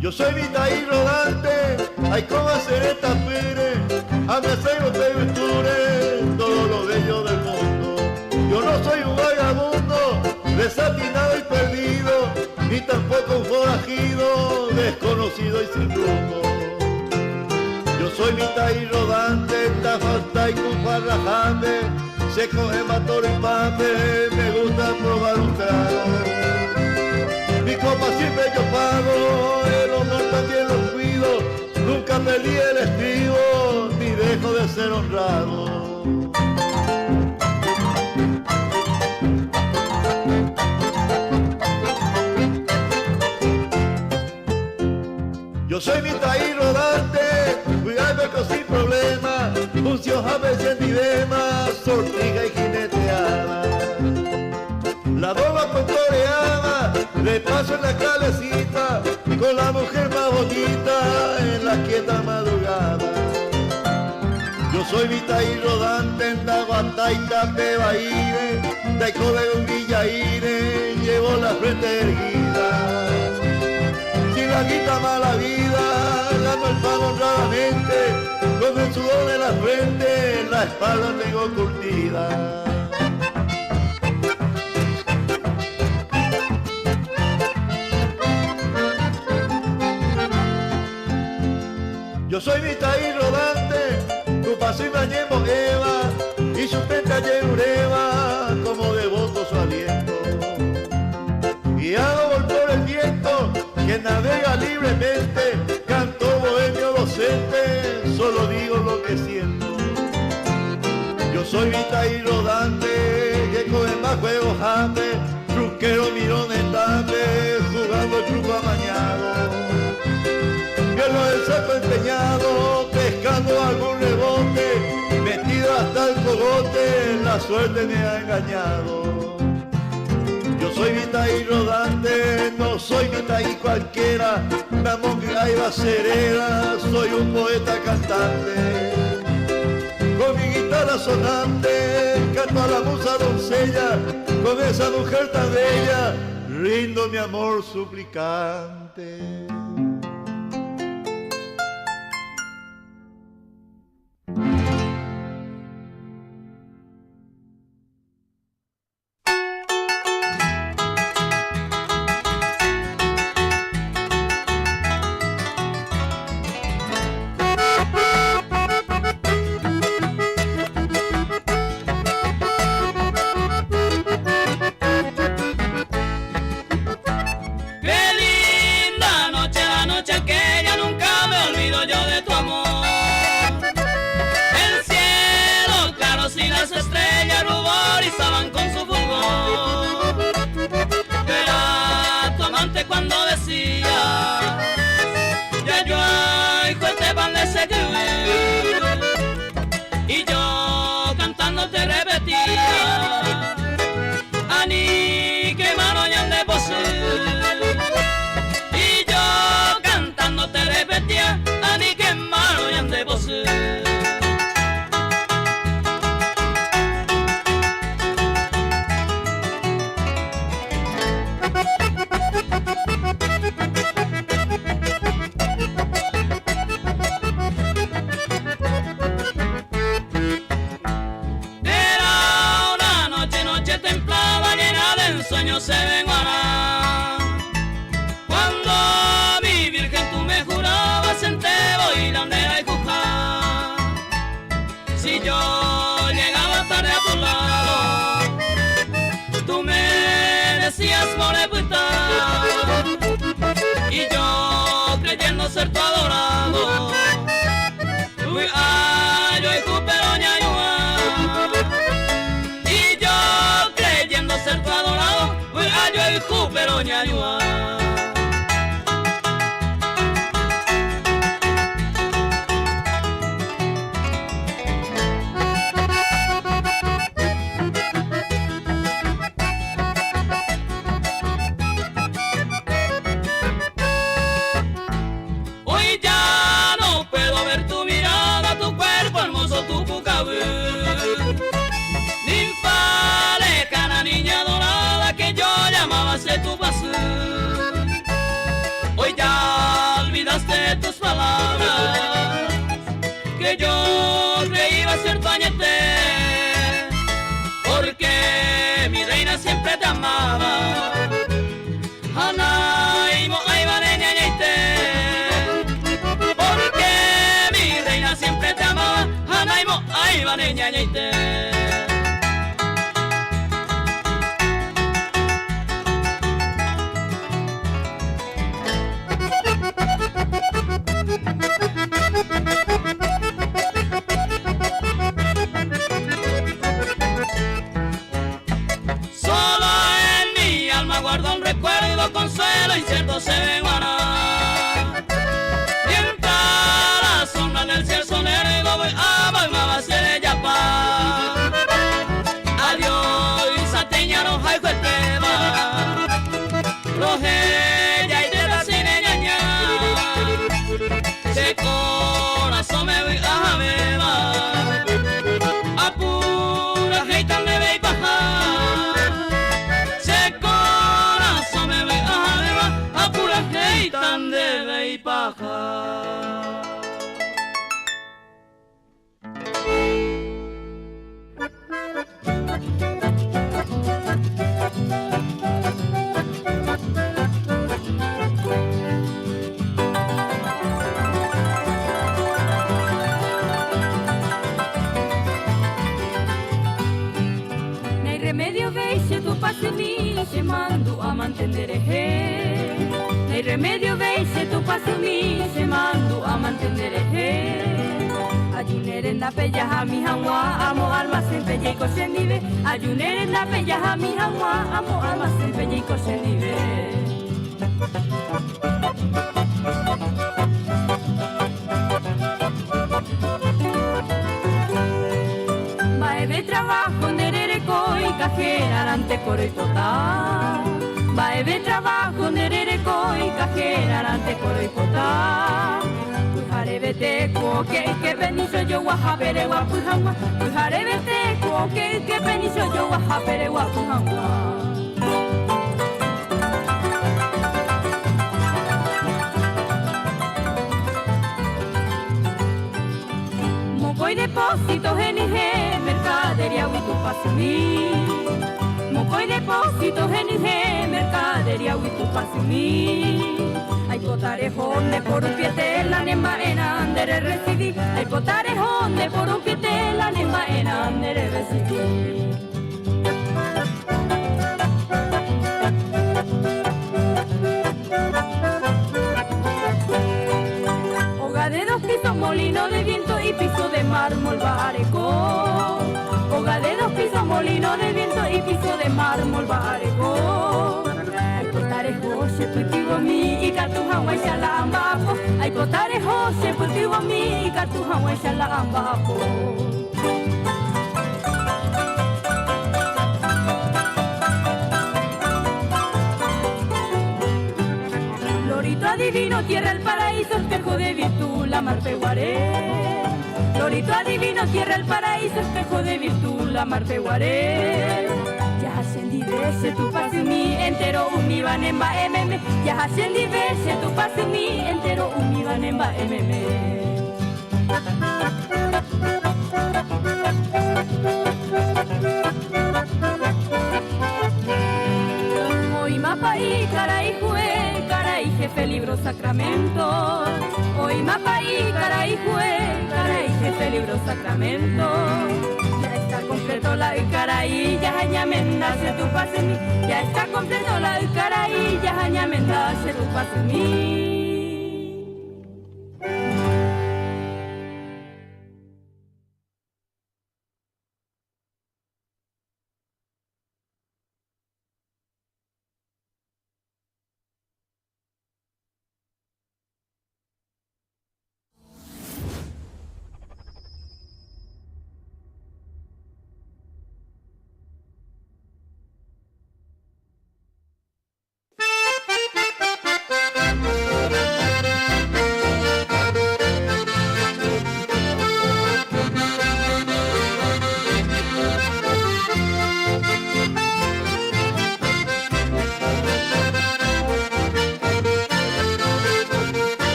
Yo soy mitad y rodante, pe yvytúre todo lo bello del mundo. Yo no soy un vagabundo, desatinado y perdido, ni tampoco un forajido, desconocido y sin rumbo. Yo soy mitad y rodante, tafalta y cufarrajame, se coge matoro y pape, me gusta probar un trago. Mi copa siempre yo pago, el honor también lo cuido, nunca perdí el estribo, ni dejo de ser honrado. Yo soy mitad y rodante, cuidado sin problema, función a veces en sortija y jineteada. La doba con toreada, le paso en la calecita, con la mujer más bonita en la quieta madrugada. Yo soy mitad y rodante en Daguataita, Pebaire, de de un Villaire, llevo la frente erguida. Sin la guita mala vida, gano el pan honradamente, con el sudor de la frente, la espalda tengo curtida. Yo soy mitad y rodante, tu paso y mañemo Eva, y su penta ureba, como devoto su aliento. Guiado por el viento, que navega libremente, canto bohemio docente, solo digo lo que siento. Yo soy mitad y rodante, que coge más juego jame, truquero mirón tape, jugando el truco amañado. Pierdo el saco empeñado, pescando algún rebote, metido hasta el cogote, la suerte me ha engañado. Yo soy mitad y rodante, no soy mitad y cualquiera, la iba serena, soy un poeta cantante. Con mi guitarra sonante, canto a la musa doncella, con esa mujer tan bella, rindo mi amor suplicante. Ninfa lejana, niña dorada que yo llamaba se tu pasú. umíva ne ñañaite. Solo en mi alma guardo un recuerdo, consuelo incierto se me guarda. Mientras la sombra del cielo negro voy a bailar se yapa. Adiós, sateña no hay tema. Roje ya y de la cine ñaña. Se corazón me voy a beba. Apura jeita me ve y baja. Se corazón me voy a beba. Apura jeita me ve y baja. N'hai remedio veixe tu pase mi che mando a mantener eje. N'hai remedio veixe tu pase mi che mando a mantener eje. Ayunere na pellaja mi jangua amo almacén pella y cochendive. Ayunere na pellaja mi jangua amo almacén pella y cochendive. Bae trabajo nerere koi kajera arante coro y potá. Bae trabajo nerere koi kajera arante coro y potá. Pujare vete ko que que beniso yo guajapere guapujangua. Pujare vete ko que que beniso yo guajapere guapujangua. Mocoy depósito GNG, mercadería Huitupasumi. Mocoy depósito GNG, mercadería Huitupasumi. Hay potarejón de por un pie la nemba en andere recibí. Hay potarejón de por un pie la nemba en andere recibí. Hoga de dos pisos, molino de viento y piso de mármol bareco. Hoga de dos pisos, molino de viento y piso de mármol bareco. Ay potare jose putigo mi y catuja shala ambapo. Ay potare jose putigo mi y catuja shala ambapo. Lorito adivino, tierra el paraíso, espejo de virtud, la mar peguaré. Lorito adivino, tierra el paraíso, espejo de virtud, la mar peguaré. Ya ascendí bese tu pase mi entero umi vanemba mm. Ya ascendí bese tu pase mi entero umi vanemba mm. Hoy mapa y caray jue, caray jefe libro sacramento. Hoy mapa y caray jue, caray jefe libro sacramento. Ya está completo la caray, ya ñamenda se tu pase mi. Ya está completo la caray, ya ñamenda se tu pase mi.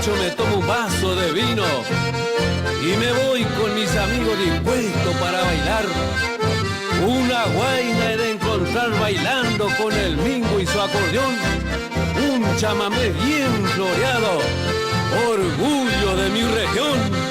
borracho me tomo un vaso de vino y me voy con mis amigos dispuestos para bailar. Una guaina he de encontrar bailando con el mingo y su acordeón. Un chamamé bien floreado, orgullo de mi región.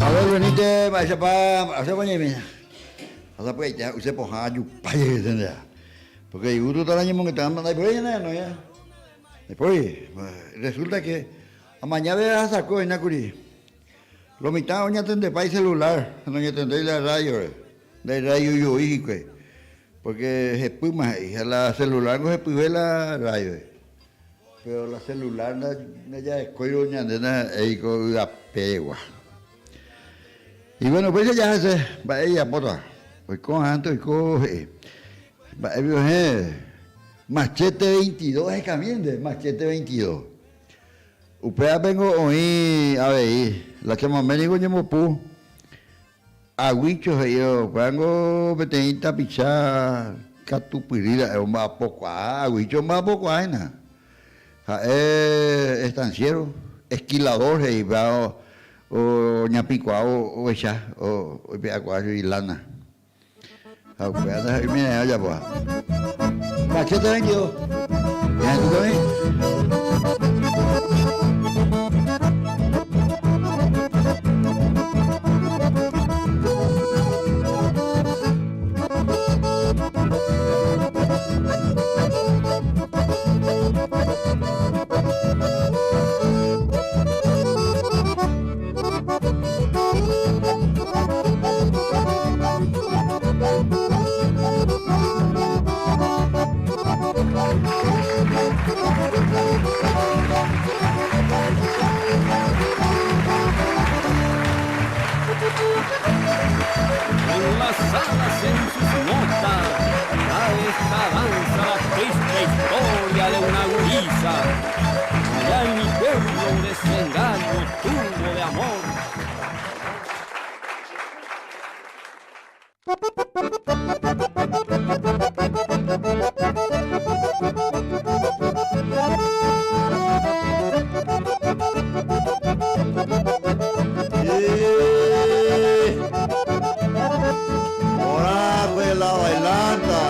Abel Benítez, mba'éichapa mba'éichapa ñaime Asapy'aite ha'use pohã ajupa jey nde Porque igústo ñañemongeta ndaipóri ñane renói. Ndaipóri. Resulta que amañave ahasakue oĩna kuri. Lo mitã oñatendepa icelular, noñatendéi la radio-re. Ndairadioi hikuái. Porque hepýma he'i. Ha la celular ngo hepyve la radio-re. Pero la celular ndajarekóirõ ñande ndaha'éi ko yvapegua. Y bueno, upéicha jahese mba'e ijapóta. Oiko ahánte oiko he'i. Mba'e piko hẽ Machete 22 ehekami nde, Machete 22. Upévape ngo oĩ avei, la chamame niko oñembopu Aguicho he'i upéva ngo peteĩ tapicha katupyry ra'e omba'apokuaa, Aguicho omba'apokuaa hína. Ha'e estanciero, esquilador he'i upéva oñapĩkuaa ovecha, oipe'akuaa chugui lana. Ha upéva ndaha'éi oimeraẽ ojapóva. Machete 22. Ñahendúkami. Enlazadas en sus notas, a esta danza la triste historia de una gurisa. Allá en mi pueblo un desengaño tuvo de amor. Porã la bailanta.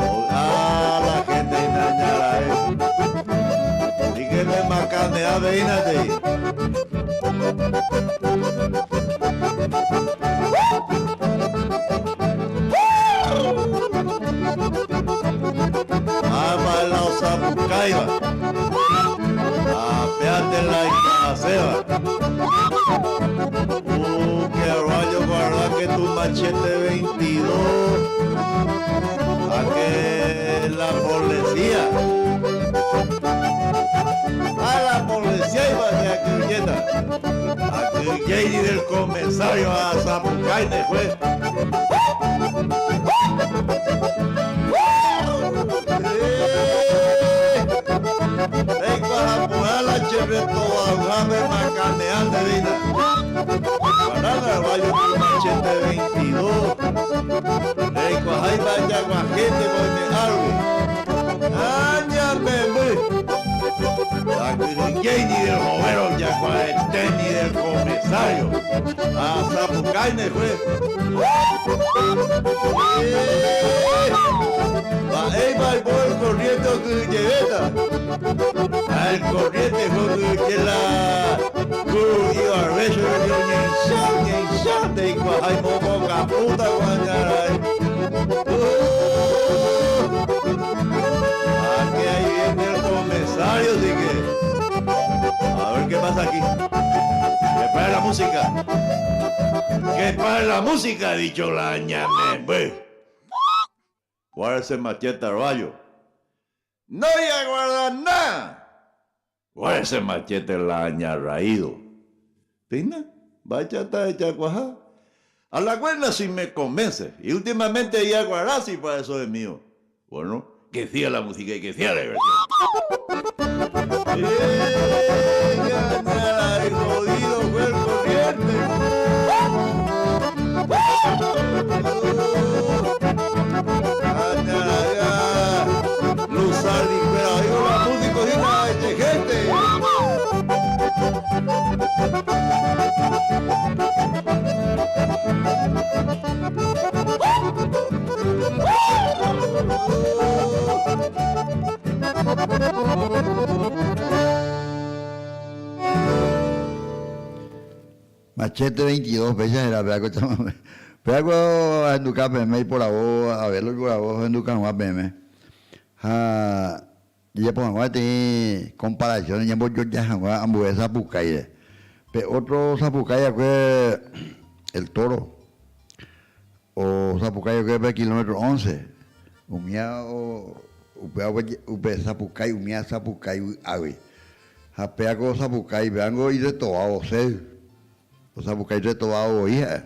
Ovy'a la gente iñañara'e. Ni que me macanea veínate. Ama la osapukáiva. Apeate la ikarasẽva. Uh, que rayo guarda que tu machete 22. A que la policía. A la policía iba a ser a A que del comisario a Zapucay de juez. retovahápe macaneánte reína. Guarana Arroyo mi machete 22. Reikuaháipa jaguahénte oime árgui. Aña memby. Ndakyhyjéi ni del jovero jaguarete ni del comisario. Asapukáine fue. Mba'épa aipo el corriente okyhyjevéta. Ha el corriente fue okyhyje la kuru'i barbecho rehe oñeisã oñeisã ndeikuaái momokapúta ko'ág̃a arai. Ah, que ahí viene el comisario, así que. A ver qué pasa aquí. Que pare la música. Que pare la música, ha dicho la ñamemby. Guárdese machete arroyo. No voy a guardar nada. Guárdese machete la añarraído. Pina, vaya ta echakuaha. A la buena si me convence. Y últimamente ya guardar si para eso es mío. Bueno, que siga la música y que siga la diversión. ¡Eh, ya, el jodido fue el corriente! Luzardi, pero ahí la música y la gente. Machete 22 péicha héra péa ko chamame. Péa ko ahenduka peẽme iporavo, Abel oiporavo ohenduka hag̃ua peẽme. Ha jajapo hag̃ua peteĩ comparación ñambojoja hag̃ua ambue sapukáire. Pe otro sapukái va'ekue El Toro, osapukái va'ekue pe kilómetro 11, umía upéva upe sapukái umía sapukái vy'águi. Ha péa ko osapukái, péango irretovávo osẽ, osapukái rretovávo voi ha'e.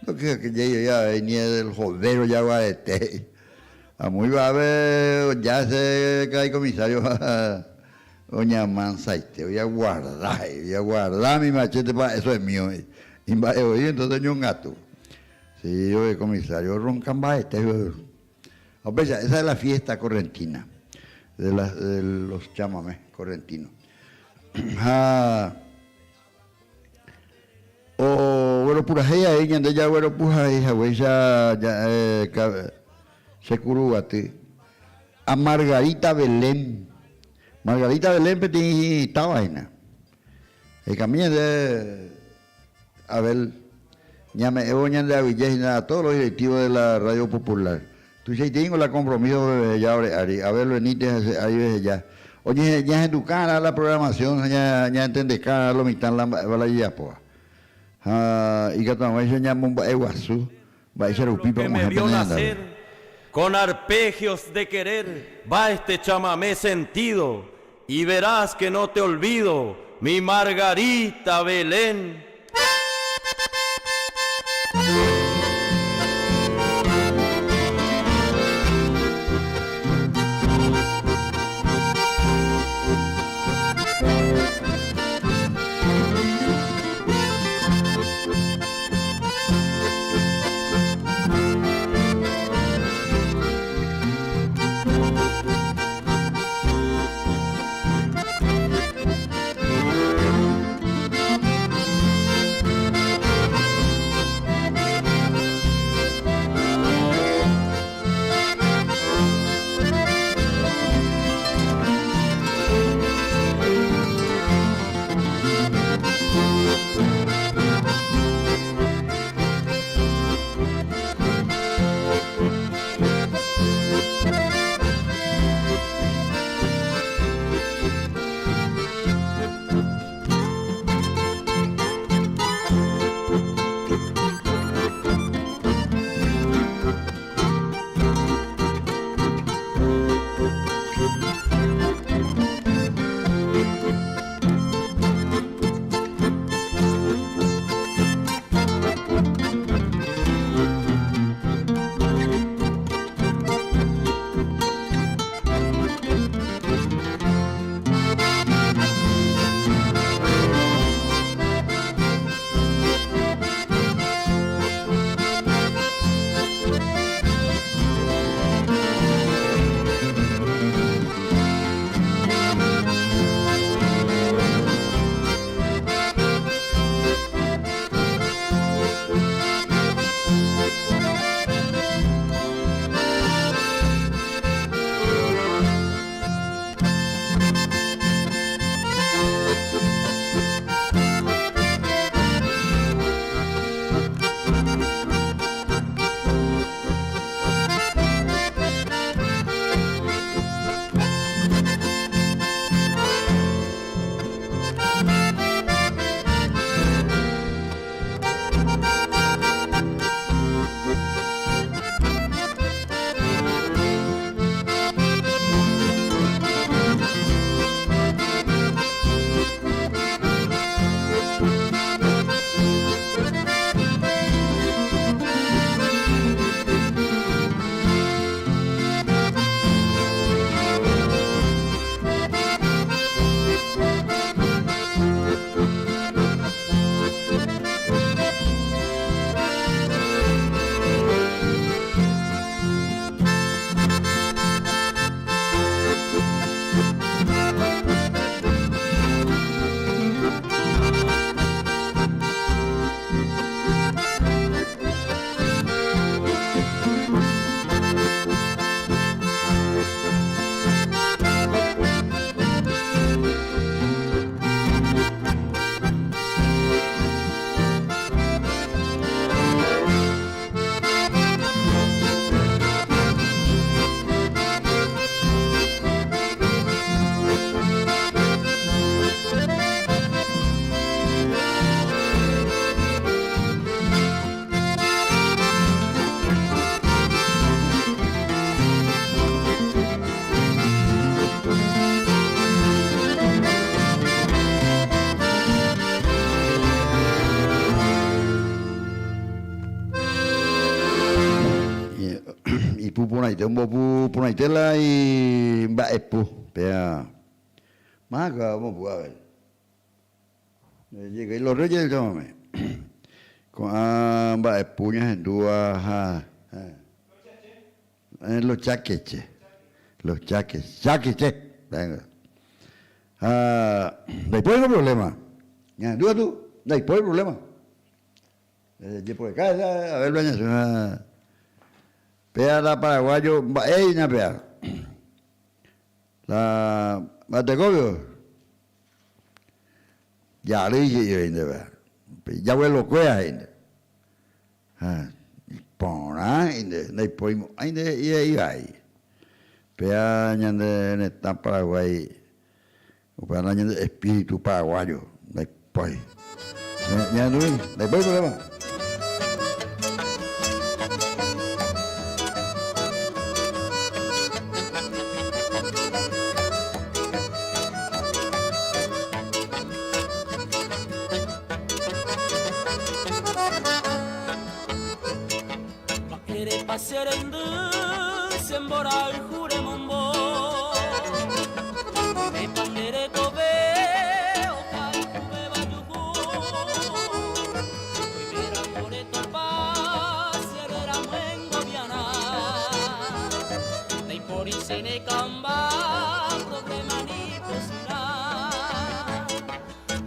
Ndokyhyjéi voi avei ni el jodero jaguarete he'i. Amo ivaápe oja ese karai comisario ha oñamansaite, ojaguarda he'i, ojaguarda mi machete pa eso es mío he'i. Imba'e voi entonces oñongatu. Sí, oe comisario ronca mba'ete. Ha upéicha, esa es la fiesta correntina, de la, de los chamamé correntinos. Ha ogueropurahéi avei ñande jagueropuhahéi haguéicha che kuruguaty a Margarita Belén. Margarita Belén peteĩ táva hína. Hekami ñande Abel, ñame'ẽvo ñande aguyje hína a todos los directivos de la Radio Popular. Tuichaiteíngo la compromiso reheja ore ári, Abel Benítez ha che ári reheja. Oñehe, ñahenduka'arã la programación ha ña, ñaentendeka'arã lo mitã la mba'éva la jajapóva. Ha ikatu hag̃uáicha ñamomba'eguasu mba'éicha Lo rupípa que me og̃uahẽ vio pene rendápe. nacer con arpegios de querer va este chamamé sentido y verás que no te olvido mi Margarita Belén. porãite, ombopu porãite la imba'epu. Péa máka ombopu avei. Llegué los reyes del chamamé. Ko'ã mba'epu ñahendúva ha los chakeche. Los chaques, chakeche. Ha ndaipóri problema. Ñahendu katu ndaipóri problema. Jeporeka a ver la ñasẽ ha péa la paraguayo mba'e hína péa. La mba'etekóvio jarýi he'i voi ndéve ijabuelokuéra he'i ndéve. Ha iporã he'i ndéve ndaiporimo'ãi nde he'i he'i vai. Péa ñande retã Paraguái upéva la ñande espíritu paraguayo ndaipóri. Ñahendúmi ndaipóri problema. Mba'érepa che rendy che mborayhu remombo? Oimépa nde rekove ohayhuvéva juhu? Oiméramo retopa che reramoengoviarã, ndaipóri che nekãmba problema ni pochyrã.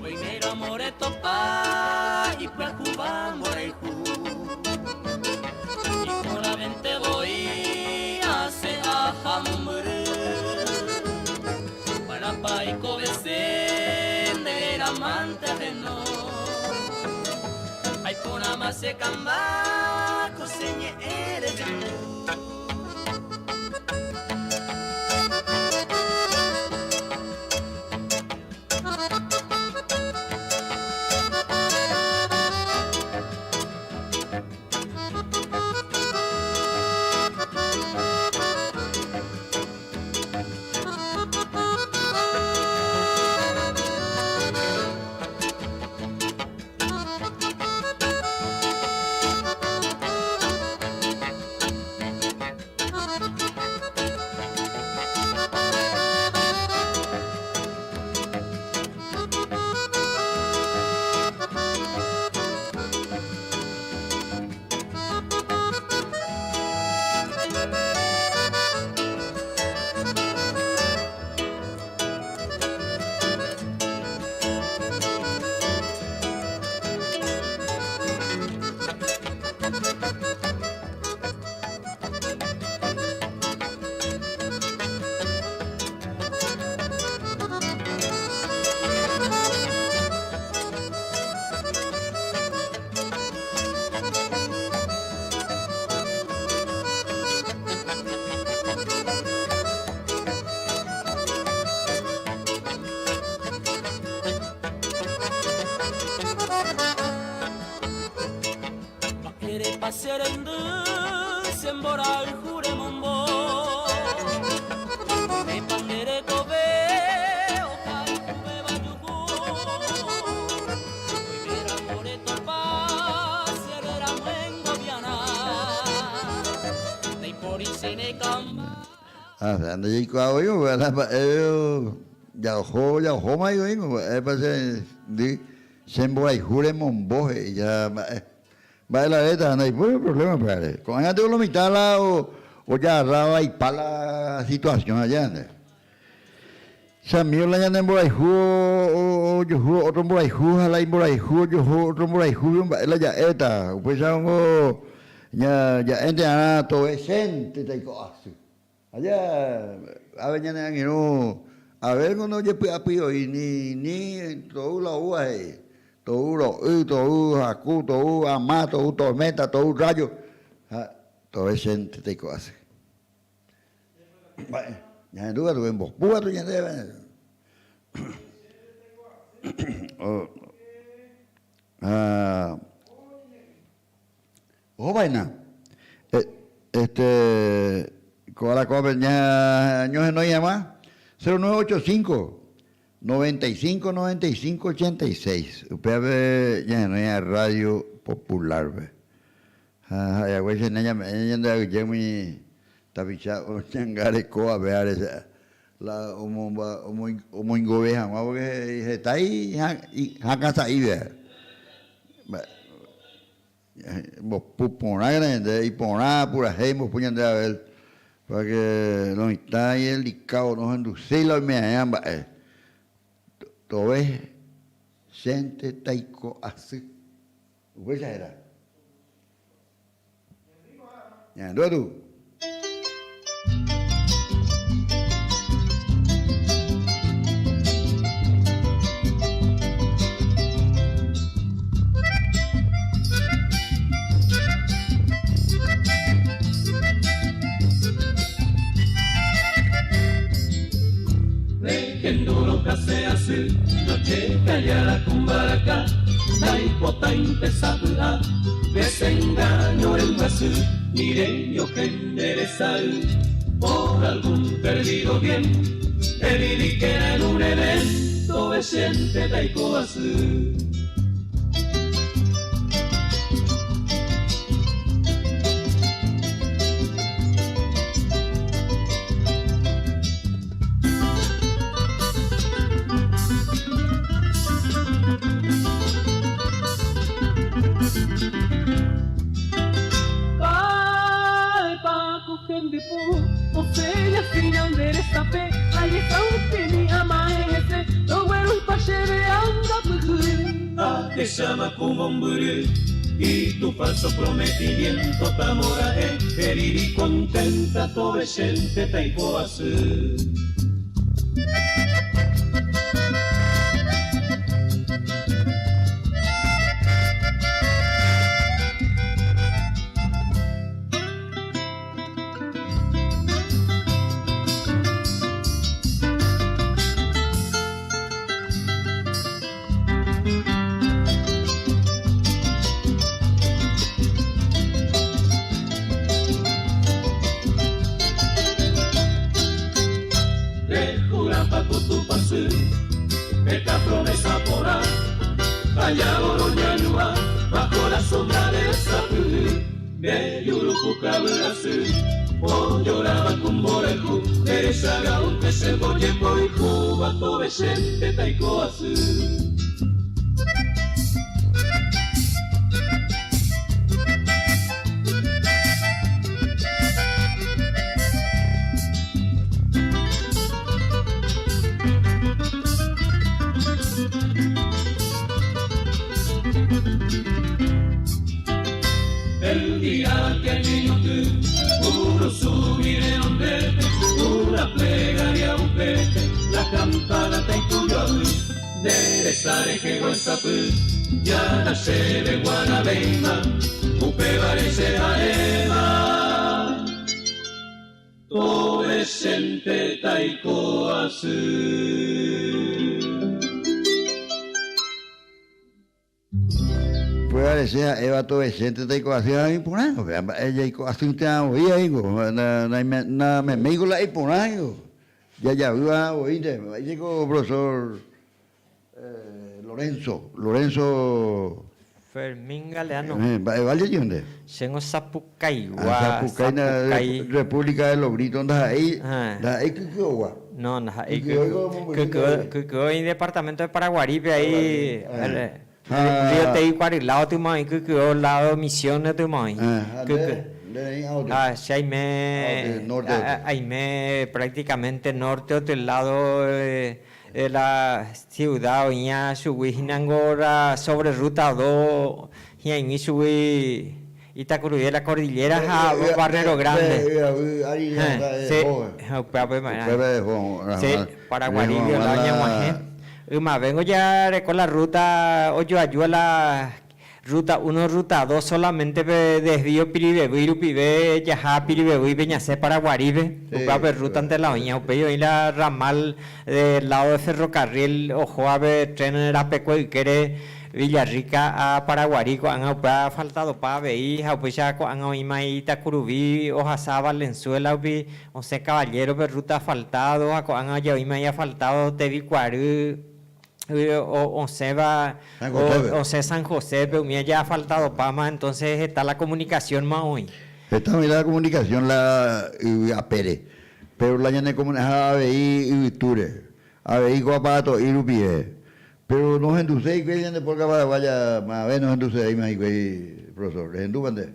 Oiméramo retopa ipyahúva mborayhu, iporãvente voi asẽ aha mombyry. Parapa aikovese nde réramante aheno, aiporãma che kamba ko che ñe'ẽ rehendu. Mba'érepa che rendy che mborayhu remombo? Oimépa nde rekove ohayhuvéva juhu? Oiméramo retopa che reramoengoviarã, ndaipóri che nekãmba. Ah, nde jaikuaa voi la mba'e jaoho jaohóma oĩngo mba'épa che ndy Che mborayhu remombo, he'i ja mba'e. Mba'e la réta, ndaipóri problema upévare. Ko'ág̃a teko lo mitã la ojagarra vaipa la situación aja nde. Che amigo la ñane mborayhu ojuhu otro mborayhu ha la imborayhu ojuhu otro mborayhúgui mba'e la ja'éta. Upéicharõngo ja'énte arã tove chénte taiko asy. Aja ave ñane angirũ Abel-ngo ndojepy'apy voi ni ni tou la oúva he'i, tou ro'y, tou haku, tou ama, tou tormenta, tou rayo, ha tove chénte taiko asy. Mba'e, ñahendu katu embopu katu ñandéve. Ha Oho vaina. Este, ko ára kóvape ñañohenói hag̃ua 0985 95 95 86 upévape ñahenói hag̃ua Radio Popular-pe. Ha ha'ehaguéicha ñame'ẽ ñande aguyje umi Tapicha oñangarekóva pévare la omoingove hag̃ua porque heta ihakã sa'ive. Mbopu porã ñande, iporã purahéi mbopu ñande Abel, para que lo mitã idelicado nohenduséi la oime'aẽva mba'e. Tove chénte taiko asy. Upéicha héra. Ñahendu atu. Upévare che ha'éva tovechénte taiko asy ha iporãngo, péva mba'e jaiko asýntema voi aíngo, nameméiko la iporã aíngo, jajavýva voínte, mba'éichako profesor Lorenzo, Lorenzo. Fermín Galeano. Mba'e valle jeýnte nde? Chéngo Sapukaigua, Sapukái. Sapukái República de los Gritos ndaha'éi, ndaha'éi Kykyogua. No, ndaha'éi Kykyogua. Kykyogua oĩ departamento de Paraguarípe ahí, Río Teiguari lado tyma oĩ Kykyogua lado Misiones tyma oĩ. Ha nde, nde reĩ áoty. Ha che aime, aime prácticamente norte otro lado de la ciudad oĩva chugui hínango la sobre ruta dos hi'aig̃ui chugui Itakuru'i de la cordillera ha Barrero Grande. Sí, upévape va'erã. Sí, Paraguarí la ñag̃uahẽ. Ymavéngo jareko la ruta ojoajúva la Ruta uno, ruta dos solamente pe desvío Pirivevýi rupive jaha Pirivevýipe ñasẽ Paraguarípe, upéva pe ruta nte la oĩva, upéi oĩ la ramal del lado de ferrocarril ohóva pe tren rapekue ykére Villarrica a Paraguarí ko'ág̃a upéva faltadopa avei ha upéicha ko'ág̃a oĩma Itakuruvi ohasa Valenzuela rupi osẽ Caballero pe ruta asfaltado ha ko'ág̃a oje'oĩma iasfaltado Tevikuary osẽva osẽ San José-pe umi aja asfaltadopáma entonces heta la comunicación-ma oĩ. Heta oĩ la comunicación la yvy apére, pero la ñane ha avei yvytúre, avei ko aparato'i rupive. Pero nohenduséi hikuái ñande polka paraguaya, mave nohendusevéima hikuái, profesor. Rehendúpa nde?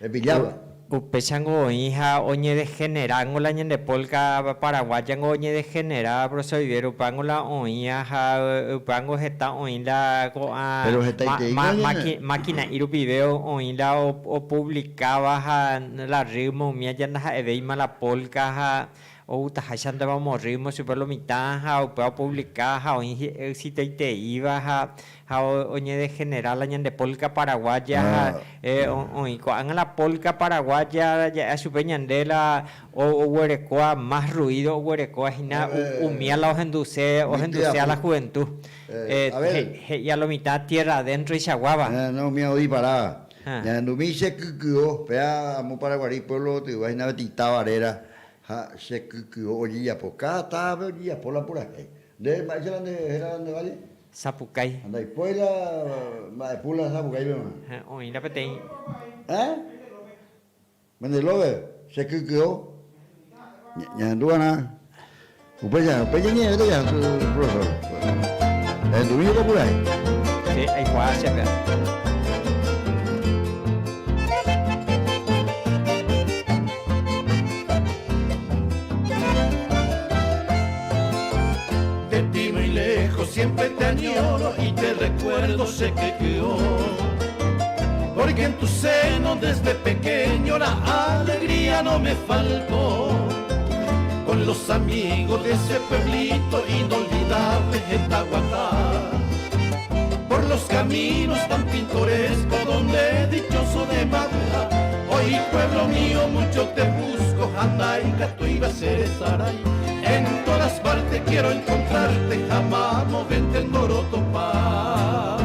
Epillápa? Upéichango oĩ ha oñedegenerángo la ñande polka paraguayango oñedegenera profesor Vivero, upévango la oĩva ha upévango heta oĩ la ko'ã Pero hetaiteíngo ñane. maquina'i rupive oĩ la opublicáva ha la ritmo umíva ja ndaha'evéima la polka ha Outaháichantema omorrímo chupe lo mitã ha upéva opublika ha oĩ exitoiteíva ha ha oñedegenera la ñande polka paraguaya ha oĩ ko'ág̃a la polka paraguaya ja'e chupe ñande la oguerekóva más ruido oguerekóva hína umía la ohenduse ohendusea la juventud he'ía lo mitã tierra adentro ichaguáva. No, umía odiparáva. Ñahendumi che kyky'o, péa amo Paraguarí pueblo otyva hína peteĩ táva réra. Ha che kyky'o ojejapo. Káda távape ojejapo la purahéi. Nde, mba'éicha la nde héra nde valle? Sapukái. Ha ndaipói la mba'epu la sapukáipe ma. Ha oĩ la peteĩ. Eh? Mendelove, che kyky'o. Ñahendu va'erã. Upéicha, upéicha ñe'ẽvéta jaha profesor. Ahendumi ko purahéi. Che aikuaa che péva. De ti muy lejos siempre te añoro y te recuerdo sé que quedó. Porque en tu seno desde pequeño la alegría no me faltó. Con los amigos de ese pueblito inolvidable en Tahuatá. Por los caminos tan pintorescos donde dichoso de madura. Hoy pueblo mío mucho te busco, Jandaica, tú ibas a ser Saray. En todas partes quiero encontrarte, jamás movente en topar.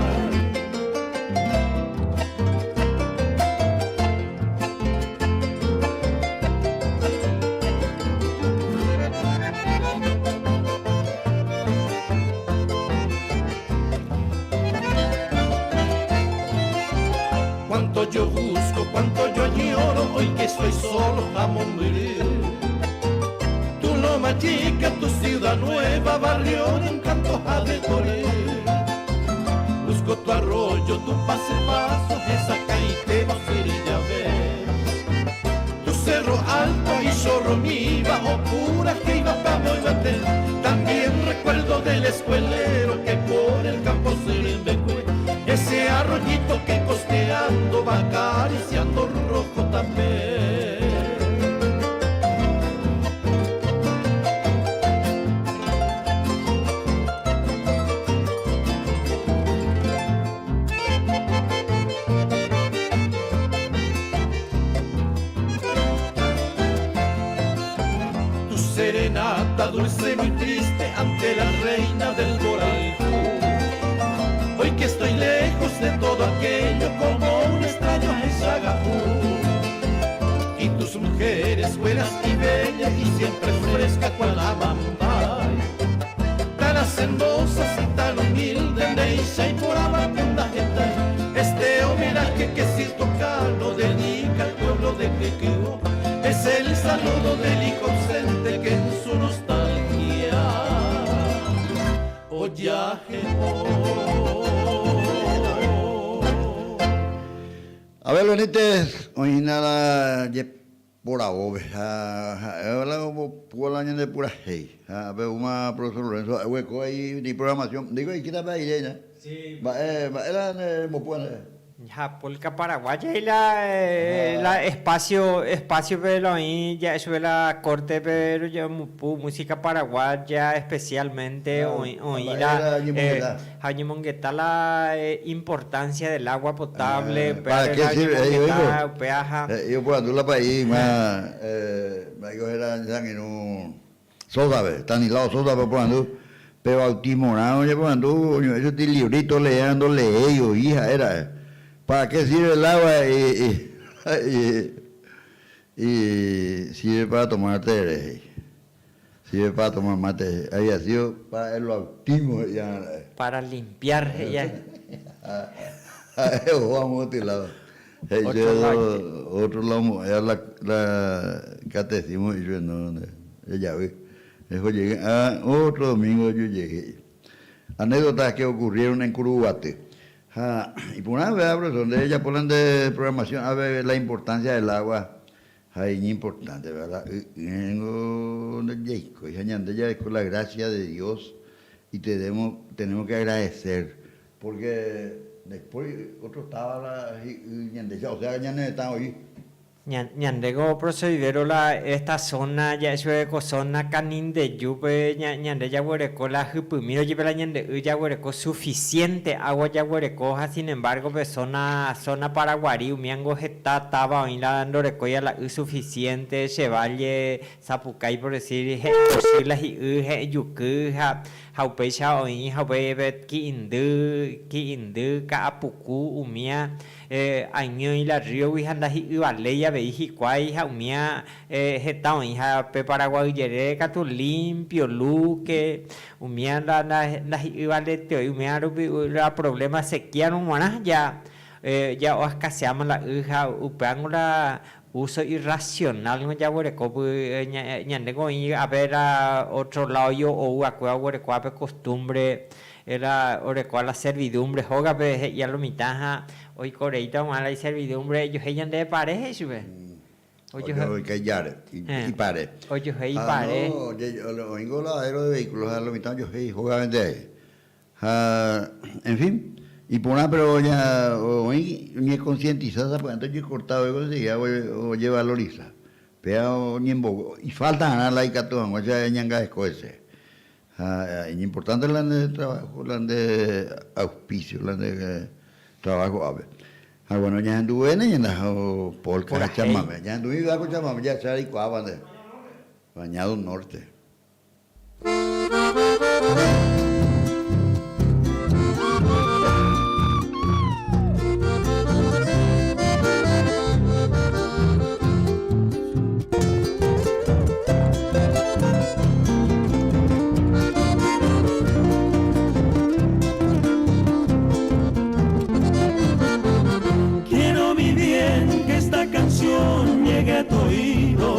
Cuánto yo busco, cuánto yo añoro, hoy que estoy solo, amo morir. Tu loma chica, tu ciudad nueva, barrio de encanto ha de morir. Busco tu arroyo, tu pase paso, esa caite, ya ver. Tu cerro alto y zorro mi bajo pura que iba pa' bater. También recuerdo del escuelero que por el campo se le Ese arroyito que costeando va acariciando rojo también. Tu serenata dulce muy triste ante la reina del Boraljú. Hoy que estoy lejos de todo aquello como un extraño a Y tus mujeres buenas y bellas y siempre fresca cual amambay. Tan hacendosas y tan humilde, Neisha y por Este homenaje que siento lo dedica al pueblo de Quequeo. Es el saludo del hijo ausente que en su nostalgia oye Abel Benítez, oĩhína la jeporavópe ha ha'éva la ombopúva la ñande purahéi. Ha pe uma profesor Lorenzo ha'e oguereko ahí ni programación. Ndéiko aikéta pe aire hína. Mba'e, mba'e la ne rembopúva ndéve? Ha polka paraguaya he'i la, la espacio, espacio-pe la oĩ ja'e chupe la corte-pe rojamupu música paraguaya especialmente oĩ, oĩ la, ha oñemongeta la importancia del agua potable, upévare la oñemongeta, upéva ha. He'i oporandu la pa'i yma, mba'éiko héra che angirũ Sosa-pe, Estanislao Sosa-pe oporandu, pe bautismo-rã oñeporandu oño'ẽ chuti librito oleéva ndoleéi voi ha'e ra'e. Para qué sirve el agua y y sirve para tomar tereré he'i. Sirve para tomar mate había sido para el bautismo he'i ra'e. Para limpiar he'i Ha'e oho amo otro lado. He'i chéve otro lado ombo'éva la la catecismo he'i chupe no nde rejavy. Eho jey ágã otro domingo eju jey he'i. Anécdotas que ocurrieron en Kuruguaty. Ha iporã avei profesor nde ejapo la nde programación ave la importancia del agua ha iñimportante la y ỹre ningo ndajaikói ha ñande jareko la gracia de Dios y tenemos tenemos que agradecer porque ndaipóri otro táva la hi'y ñandéicha osea ñane retã oĩ. Ñandéko procedidero la esta zona ja'e chupe ko zona Canindeyúpe ñande jaguereko la hypymírõ jepe la ñande y jaguereko suficiente agua jaguereko ha sin embargo pe zona zona Paraguari umíango heta táva oĩ la ndorekóiva la y suficiente che valle Sapukái por decir he'ẽ pochy la hi'y he'ẽ juky ha ha upéicha oĩ ha upéi pe ki'indy ki'indy ka'apuku umía Añói la rríogui ha ndahi'yvaléi avei hikuái ha umía heta oĩ ha pe Paraguay jerére katu limpio, Luque, umía ndahi'yvaleteoi umía rupi la problema sequía-rõ g̃uarã ja ja oaskaseáma la y ha upévango la uso irracional-ngo jaguerekópy ñandéko oĩ ápe la otro lado ou va'ekue oguerekóva pe costumbre Era orekóva la servidumbre hógape he'i a lo mitã ha oiko reíta og̃uahẽ la iservidumbre ejohéi ñande pare he'i chupe. Ojohéi ijare, ipare. Ojohéi ipare. Ha no, oĩngo lavadero de vehículos ha lo mitã ojohéi hógapente ae. Ha, en fin, iporã pero oĩ oñeconcientiza sapy'ánte ojecorta voi conseguía ojevaloriza. Péva oñembogue, ifalta arã la ikatu hag̃uáicha eñangareko hese. Ha iñimportánte la nde trabajo, la nde auspicio, la nde trabajo ápe. Ha bueno, ñahenduvéne ñande polka ha chamame. Ñahendumivéva ko chamame jahecha reikuaáva nde. Bañado Norte. Quiero mi bien que esta canción llegue a tu oído.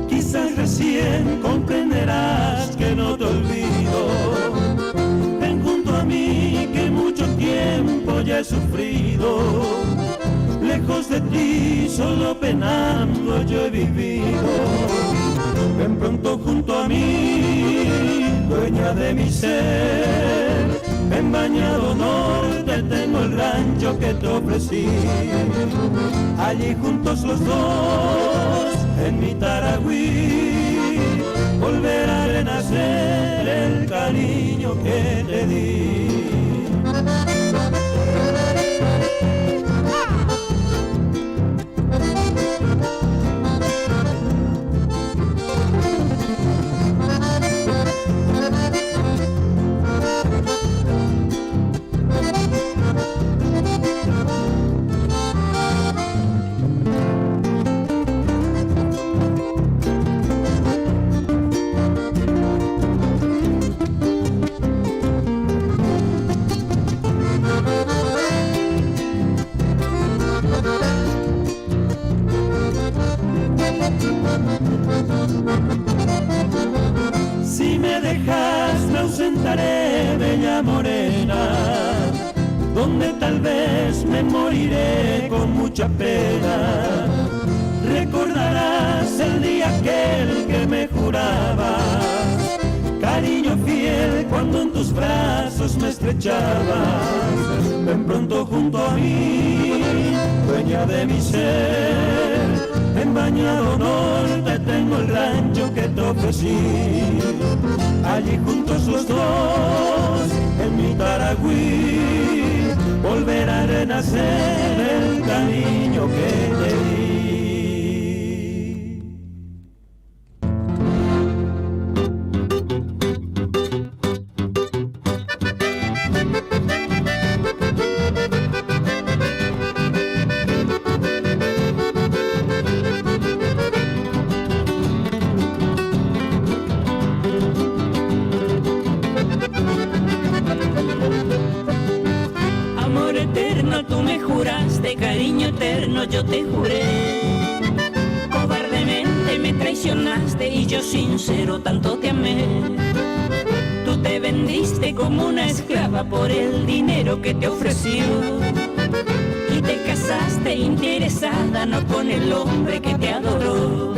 Quizás recién comprenderás que no te olvido. Ven junto a mí que mucho tiempo ya he sufrido. Lejos de ti, solo penando yo he vivido. Ven pronto junto a mí, dueña de mi ser. En Bañado Norte tengo el rancho que te ofrecí. Allí juntos los dos, en mi Taragüí, volverá a renacer el cariño que te di. Si me dejas me ausentaré, bella morena, donde tal vez me moriré con mucha pena. Recordarás el día aquel que me jurabas, cariño fiel cuando en tus brazos me estrechabas. Ven pronto junto a mí, dueña de mi ser. En Bañado Norte tengo el rancho que te ofrecí. Allí juntos los dos, en mi Taragüí, volverá a renacer el cariño que te di. Amor eterno, tú me juraste cariño. eterno yo te juré. Cobardemente me traicionaste y yo sincero tanto te amé. Tú te vendiste como una esclava por el dinero que te ofreció. Y te casaste interesada, no con el hombre que te adoró.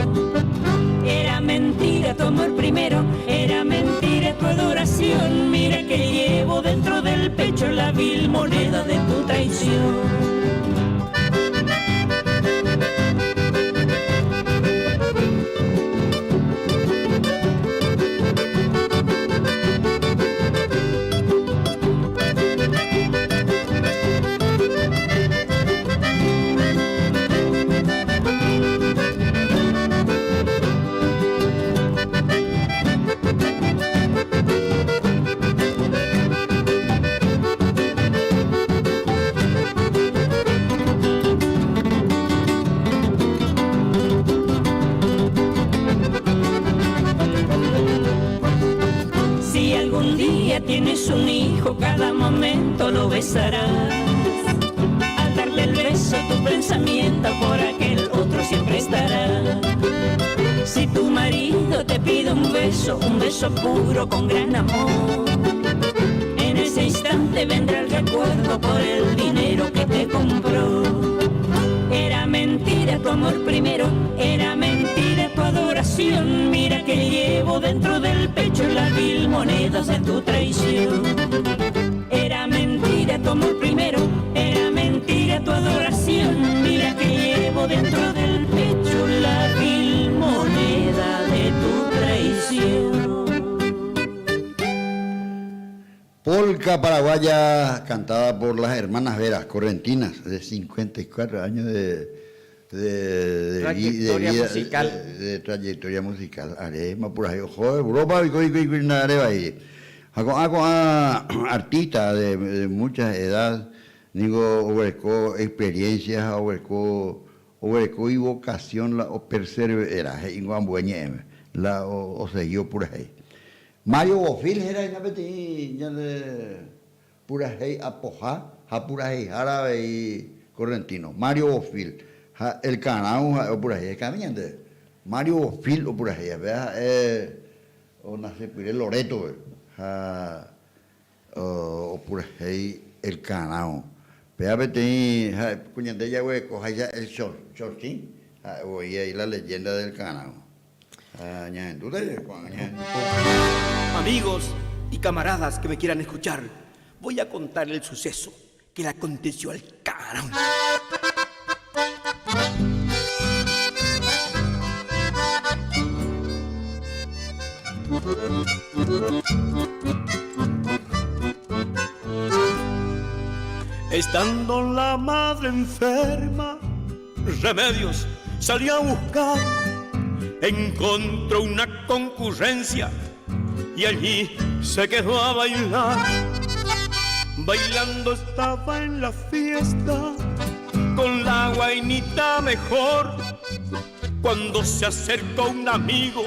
Era mentira tu amor primero, era mentira tu adoración. Mira que llevo dentro del pecho la vil moneda de tu traición. Si algún día tienes un hijo, cada momento lo besarás. Al darle el beso, tu pensamiento por aquel otro siempre estará. Si tu marido te pide un beso, un beso puro con gran amor, en ese instante vendrá el recuerdo por el dinero que te compró. Era mentira tu amor primero, era mentira tu adoración. Mira que llevo dentro del pecho la vil moneda de tu traición. Era mentira tu amor primero, era mentira tu adoración. Mira que llevo dentro del pecho la vil moneda de tu traición. Polca paraguaya cantada por las hermanas Veras, correntinas, de 54 años de, de, de, vi- de Trayectoria vida, musical. de trayectoria musical. Arema por ahí, joder, Europa, y y y y areva ahí. Ako a artista de, de mucha edad, digo, oberco experiencias, oberco, oberco y vocación la o persevera, ingo ambueñe, la o, o seguió por ahí. Mario Bofil era en peteĩ ñande purahéi apoha ha puraheihára avei correntino. Mario Bofil ha El Karãu ha'e opurahéi hekami ñande. Mario Bofil opurahéi péva ha'e onasepyre Loreto-pe ha opurahéi El Karãu. Péva peteĩ ha'e ku ñande jaguerekoháicha El Chorchĩ ha'e voi ahí la leyenda del Karãu. Amigos y camaradas que me quieran escuchar, voy a contar el suceso que le aconteció al Karãu. Estando la madre enferma, remedios salió a buscar. Encontró una concurrencia y allí se quedó a bailar. Bailando estaba en la fiesta con la guainita mejor. Cuando se acercó un amigo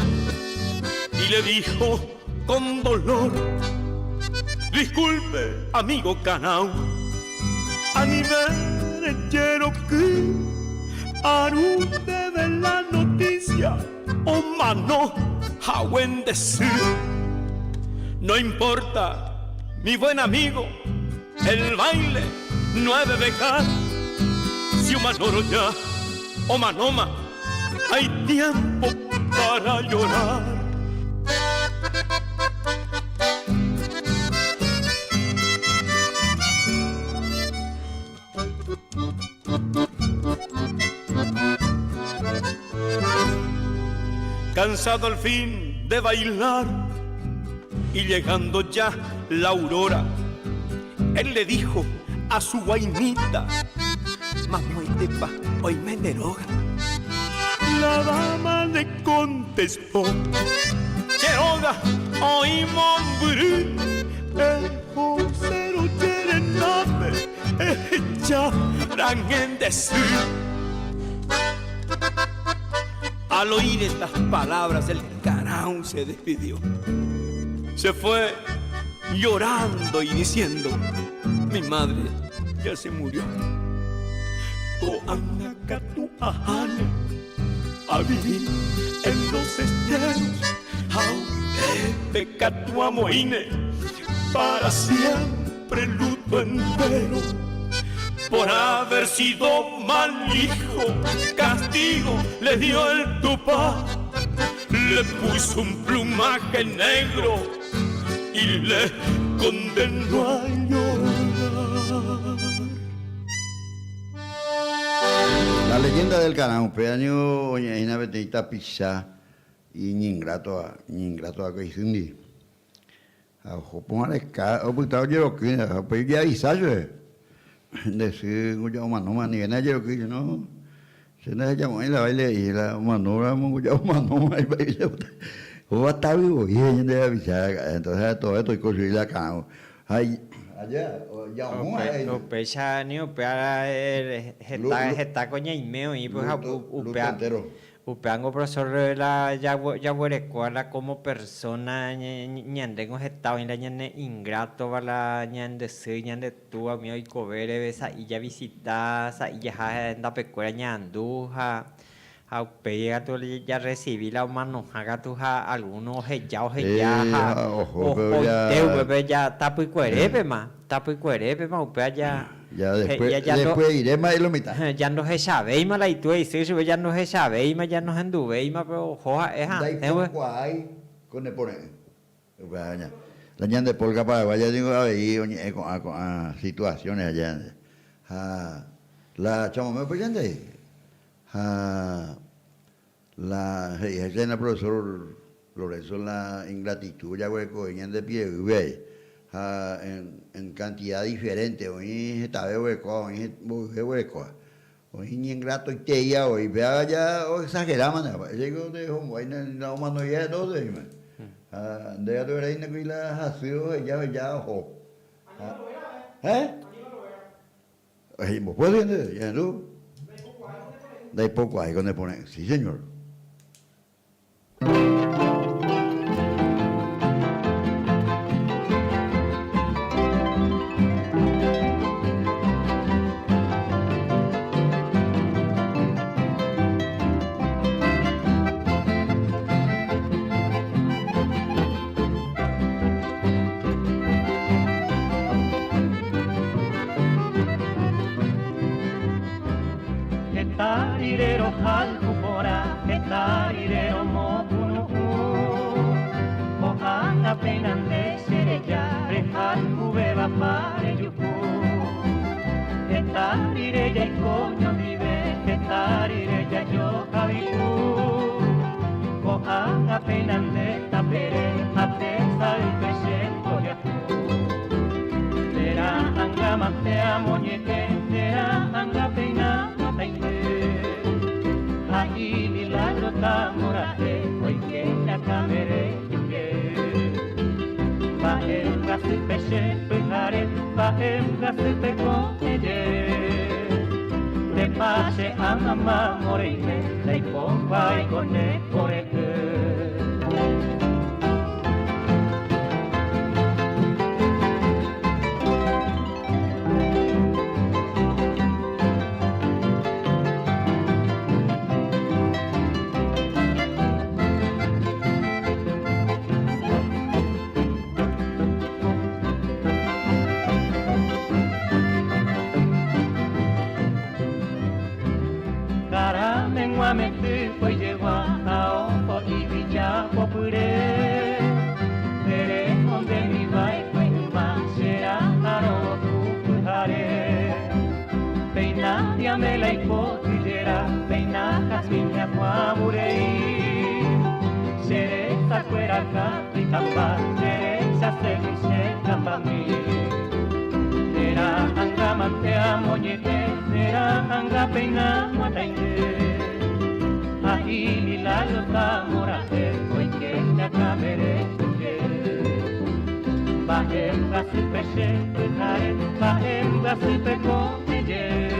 y le dijo con dolor: Disculpe, amigo Canao, a nivel Cherokee, arunde de la noticia, o mano, a decir. No importa, mi buen amigo, el baile no ha de dejar. Si o manoro ya, o manoma, hay tiempo para llorar. Cansado al fin de bailar y llegando ya la aurora, él le dijo a su guainita: Mamoitepa, hoy me deroga. La dama le contestó: Cheroga, hoy mombrí, el josero cherenape, echarán en decir. Al oír estas palabras, el Karãu se despidió. Se fue llorando y diciendo: Mi madre ya se murió. Ko'ág̃a katu aháne a vivir en los esteros ha upépe katu amoĩne para siempre luto entero por haber sido mal hijo castigo le dio el Tupã le puso un plumaje negro y le condenó a llorar. La leyenda del Karã upéva ningo oñe'ẽ hína peteĩ tapicha iñingrátova, iñingrátova ko isýndi. Ha oho pohã reka opyta ojeroky ha upéi ojeavisa chupe, Nde sy nguja omanóma, anivéna ejeroky, che no, che ndahejamo'ãi la baile he'i la omanóramo nguja omanóma imba'eichagua. Kóva tavy voi he'i ñande rapicha raka'e, entonces tove toiko chugui la karã. Ha aja, jaohũ ha'e hína. Upéicha ni upéva heta heta ko ñaime oĩ pues ha upéva upévango profesor la jaguerekóva la como persona ñandéngo heta oĩ la ñane ingrátova la ñande sy ñande túva umi oikove reve sa'i javisita sa'i jaha hendapekuéra ñaandu ha Ha upéi katu jarresivi la omanoha katu ha algúno oheja oheja ha ohoite upépe ja tapykuerépema, tapykuerépema upéva ja Ja después, ja después iréma y lo mitad. Ja ndohechavéima la itúa isy chupe, ja ndohechavéima, ja nohenduvéima pe oho ha'e ha Ndaipokuaái ko ne pore'ỹ. Upéva ña, la ñande polka paraguaya ningo avei oñe'ẽ ko'ã ko'ã situaciones aja ha la chamame upéicha nde. Ha la he'iháicha hína profesor Lorenzo la ingratitud jaguerekove ñande pire'ỹve ai ha en cantidad diferente oĩ hetave oguerekóva oĩ mboyve oguerekóva oĩ iñingratoitei avei péva ja oexagerámane mba'éichaiko nde hombo'ái la omanoiha entonces he'íme ha nde katu eréina kuri la hasy oheja oheja oho ha eh Oñembopuévy nde, ñahendu. Ndaipokuaáiko ne porã'ỹ. Sí, señor. Heta rire rohayhu porã, heta rire romokunu'ũ. Ko'ág̃a péina nde che reja, rehayhuvévapa rejuhu. Heta rire jaiko ñondive, heta rire jajohavi'u. Ko'ág̃a péina nde tapere ha tesaýpe che mboriahu. Térã anga mante amoñe'ẽ, térã anga péina mataite. Ha imilagro tamora'e oike ñakãmere ike. Mba'e mbyasýpe che pyhare, mba'e mbyasýpe ko'ẽje. Ndépa che áma mamo reime, ndaipóvaiko ne pore'ỹ. Karameg̃uamety oijegua ha oho ivijapopyre. Tereho ndemiva'ekue yma che ra'arõ pyhare. Péina diamela ipotyjera, péina jazmín hyakuãvurei. Che resakuéra katu ikamba, che rechaségui che kambami. Térã anga mante amoñe'ẽ, térã anga péina mataite. Ha imilagro tamora'e oike ñakãmere oke. Mba'e mbyasýpe che pyhare, mba'e mbyasýpe ko'ẽ jey.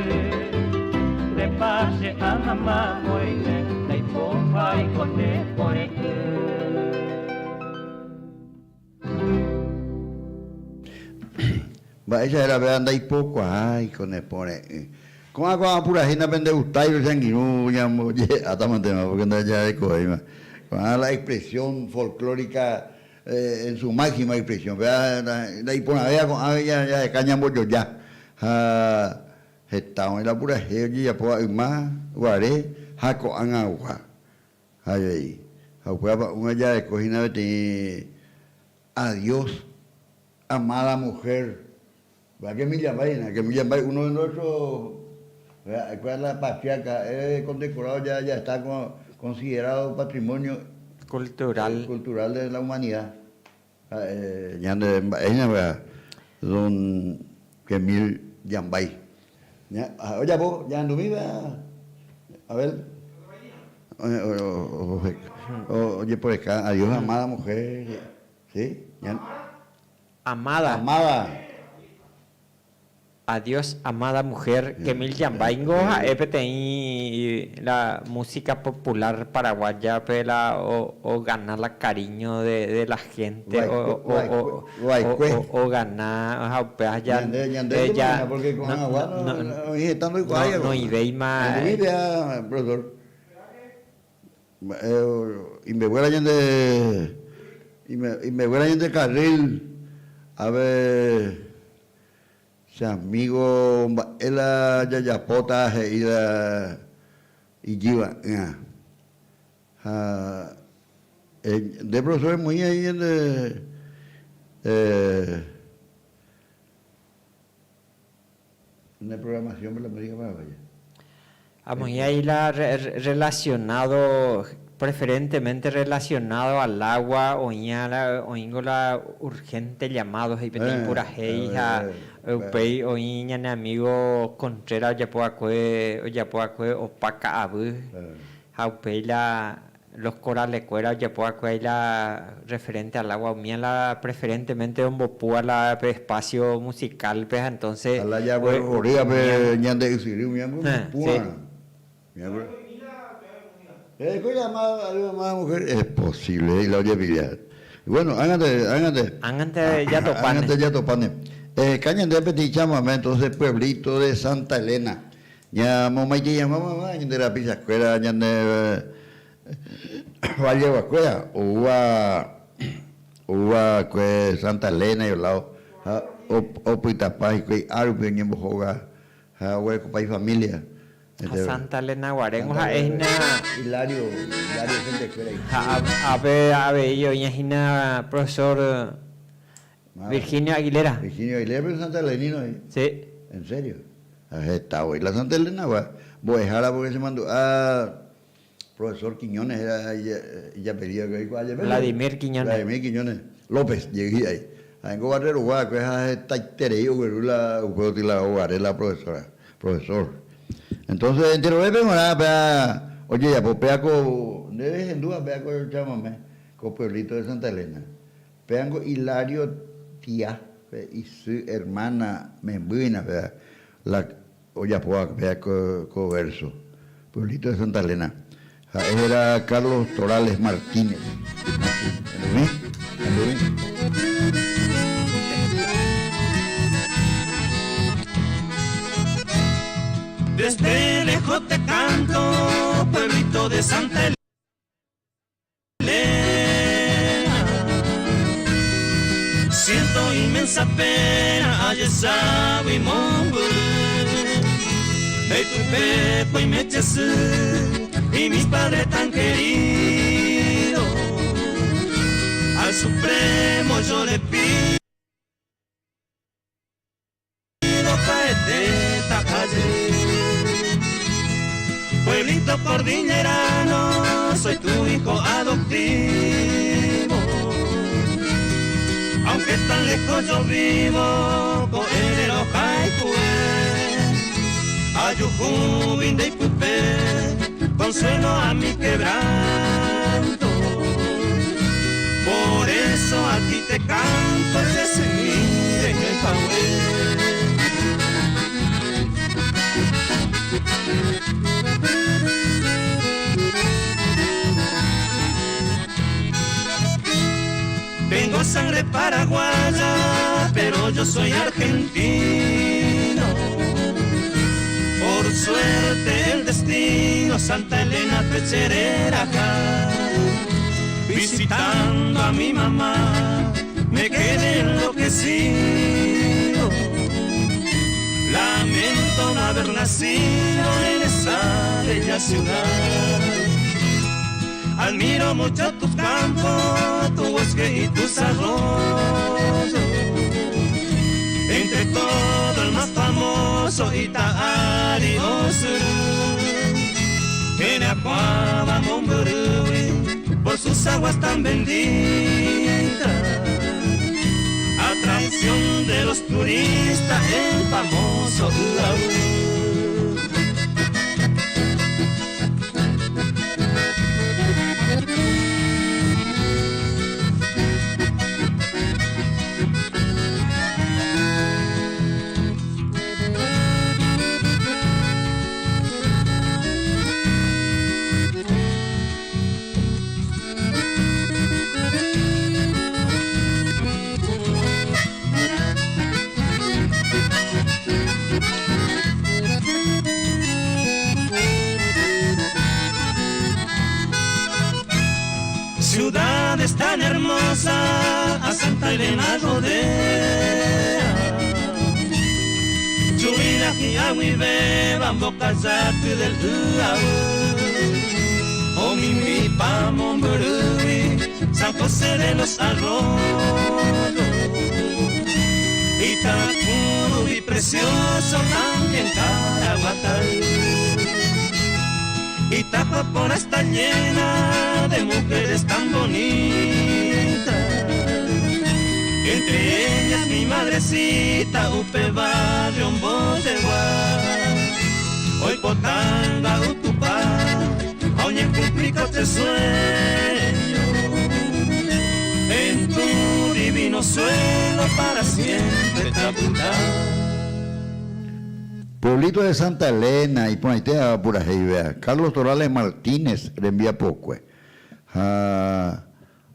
Ndépa che áma mamo reime, ndaipóvaiko nde pore'ỹ. Mba'éicha héra péva ndaipokuaáiko ne pore'ỹ. Ko'ã ko'ã purahéi napendegustáiva che angirũ ñambojehe'átamantema porque ndajarekovéima. Ko'ã la expresión folclórica en su máxima expresión. Péva ndaiporãvéva ko'ãgui jaheka ñambojoja. Ha heta oĩ la purahéi ojejapóva yma guare ha ko'ág̃agua. Ha avei, ha upéva pa'ũme jareko hína peteĩ Adiós, amada mujer. Va que mi llamái hína, que mi llamái uno de nuestros, ha'ekuéra la patriarca, ha'e condecorado ya, ya está considerado patrimonio Cultural. cultural de la humanidad. Ha'e ñande mba'e hína upéva, don Kemil Yambay. Ha'e ojapo ñahendumíva, Abel, ojeporeka Adiós amada mujer, sí? Amada. Amada. Adiós amada mujer, Kemil Yambay-ngo ha'e peteĩ la música popular paraguaya-pe la ogana la cariño de la gente, ogana ha upéva ja Ñande ja porque ko'ag̃agua oĩ heta ndoikuaái noĩvéima. Ñandúi profesor. Imbeguéra ñande imbeguéra ñande carril ave Che amigo mba'e la jajapóta he'i la ijyva'ỹa. Ha nde profesor emoĩ ahí ñande ne programación-pe la música paraguaya. Amoĩ ahí la relacionado, preferentemente relacionado al agua, oĩa la, oĩngo la urgente llamado he'i peteĩ purahéi ha upéi oĩ ñane amigo Contreras ojapo va'ekue, ojapo va'ekue opa ka'avy ha upéi la los corales kuéra ojapo va'ekue ahí la referente al agua, umía la preferentemente ombopúva la pe espacio musical pe ha entonces Ha la jaguerohorýva pe ñande ysyry umía ombopúva. Es posible y la ojepilla. Bueno, ág̃ante, ág̃ante. Ág̃ante jatopáne. Ág̃ante jatopáne. Eheka ñande peteĩ chamame entonces pueblito de Santa Elena. Ñamomaitei hag̃ua mama ñande rapichakuéra, ñande valleguakuéra oúva oúva kue Santa Elena lado ha opytapa hikuái árupi oñembohóga ha oguerekopa ifamilia. Ha Santa Elena guaréngo ha'e hína. Hilario, Hilario hentekuéra ipo. Ha ápe avei oĩa hína profesor Virginio Aguilera. Virginio Aguilera, pero Santa Elenino oĩ. Sí. En serio. Ha heta voi la Santa Elena-gua. Mbo'ehára porque chemandu'a profesor Quiñones era ijapellido que oikuaa jepe. Vladimir Quiñones. Vladimir Quiñones López jey hi'ái. Ha'éngo barrerogua va'ekue ha hetaiterei ogueru la upe gotyo la ogare la profesora, profesor. Entonces enterovépe g̃uarã péa ojejapo péa ko nde rehendúva péa ko chamame ko pueblito de Santa Elena. Péango Hilario tia pe isy hermana membýina péa la ojapóva péa ko verso. Pueblito de Santa Elena. Ha'e héra Carlos Torales Martínez. Andumi? Andumi? Desde lejos te canto, pueblito de Santa Elena. Siento inmensa pena, ayeságui mombyry. Ndéipype poime che sy y mis padres tan queridos. Al Supremo yo le pido. Pueblito cordillerano, soy tu hijo adoptivo. Aunque tan lejos yo vivo, ko'ẽrero haikue. Ayuhu ndeipype, consuelo a mi quebranto. Por eso a ti te canto che symi reñói hague. Tengo sangre paraguaya, pero yo soy argentino. Por suerte el destino Santa Elena Techereraja, visitando a mi mamá, me quedé enloquecido. Lamento no haber nacido en esa bella ciudad. Admiro mucho tus campos, tu bosque y tus arroyos. Entre todo el más famoso Itaari Osuru, Geneacuaba Momburui, por sus aguas tan benditas. Atracción de los turistas, el famoso Uaú. Ciudad es tan hermosa, a Santa Elena rodea. Chuila y bamboca del Uau. O mi mi pa San José de los Arroyos. Itacurú y precioso también Caraguatay. Itapapora está llena de mujeres tan bonitas. Entre ellas mi madrecita, Upe Barrio, Hoy potanga Utupá, oye cumplico este sueño. En tu divino suelo para siempre te Pueblito de Santa Elena, y por ahí te por ahí, vea. Carlos Torales Martínez le envía poco. Ah,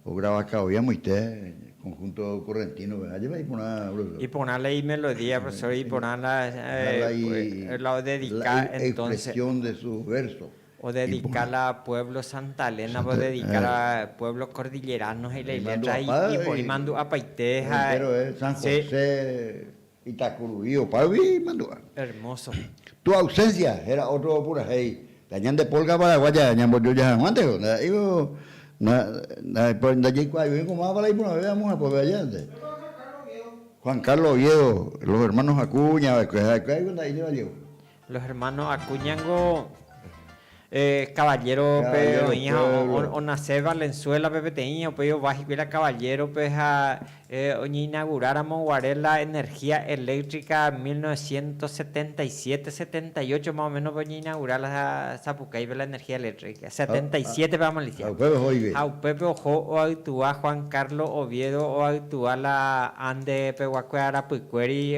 o graba acá, usted, conjunto correntino, ¿verdad? Lleva y Y ponerle ahí melodía, profesor, y ponerla, pues, la dedicar, la entonces. expresión de su verso. O dedicarla a pueblo Santa Elena, o dedicar a pueblos cordilleranos y la letra y, y, y mando a Paiteja. Pero San José, Itacurubí, Pavi, Mandúa. Hermoso. Tu ausencia era otro pura hey. La de polga paraguaya, ñambo ya antes, digo, na na por na como para ahí por vamos a poder allá. Juan Carlos Oviedo, los hermanos Acuña, Los hermanos Acuña caballero, pero o, o nace Valenzuela, pepe tenía, o pero era caballero, pues a inauguráramos la energía eléctrica en 1977, 78 más o menos, pues inaugurar la Zapucay la energía eléctrica. 77 vamos a decir. A Pepe ojo o actúa Juan Carlos Oviedo o actúa la Ande Pehuacuara Pucueri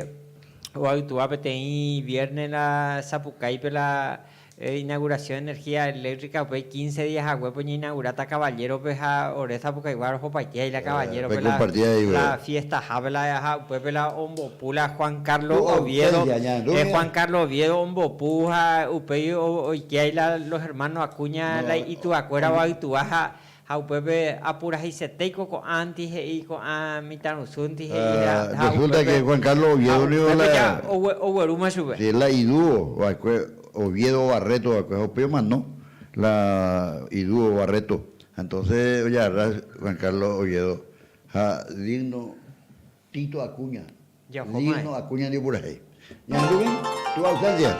o actúa PTI viernes la Zapucay la inauguración de energía eléctrica pues 15 días a huevo inaugurata caballero pues a oreza porque igual ojo pa y la caballero pues la, la fiesta jabla ja pues la ombopula Juan Carlos Oviedo Juan Carlos Oviedo ombopuja upe o que hay la, los hermanos Acuña la y tu acuera o y tu baja upépe apurahisetéiko ko'ã nti he'i ko'ã mitãrusu nti he'i ha Resulta que Juan Carlos Oviedo upépe la ja oguerúma chupe. Sí, la Idúo va'ekue Oviedo Barreto va'ekue ha upéi omano la Idúo Barreto. Entonces ojagarra Juan Carlos Oviedo ha digno Tito Acuña. Digno Acuña ndipurahéi. Ñandúmi, tu ausencia.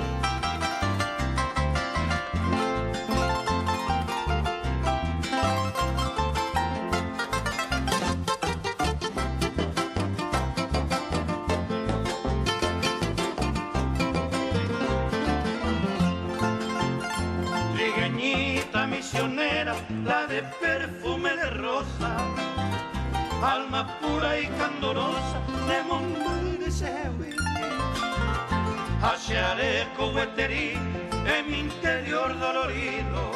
Trigueñita misionera, la de perfume de rosa, alma pura y candorosa de mundo y de Hacia gueterí en mi interior dolorido,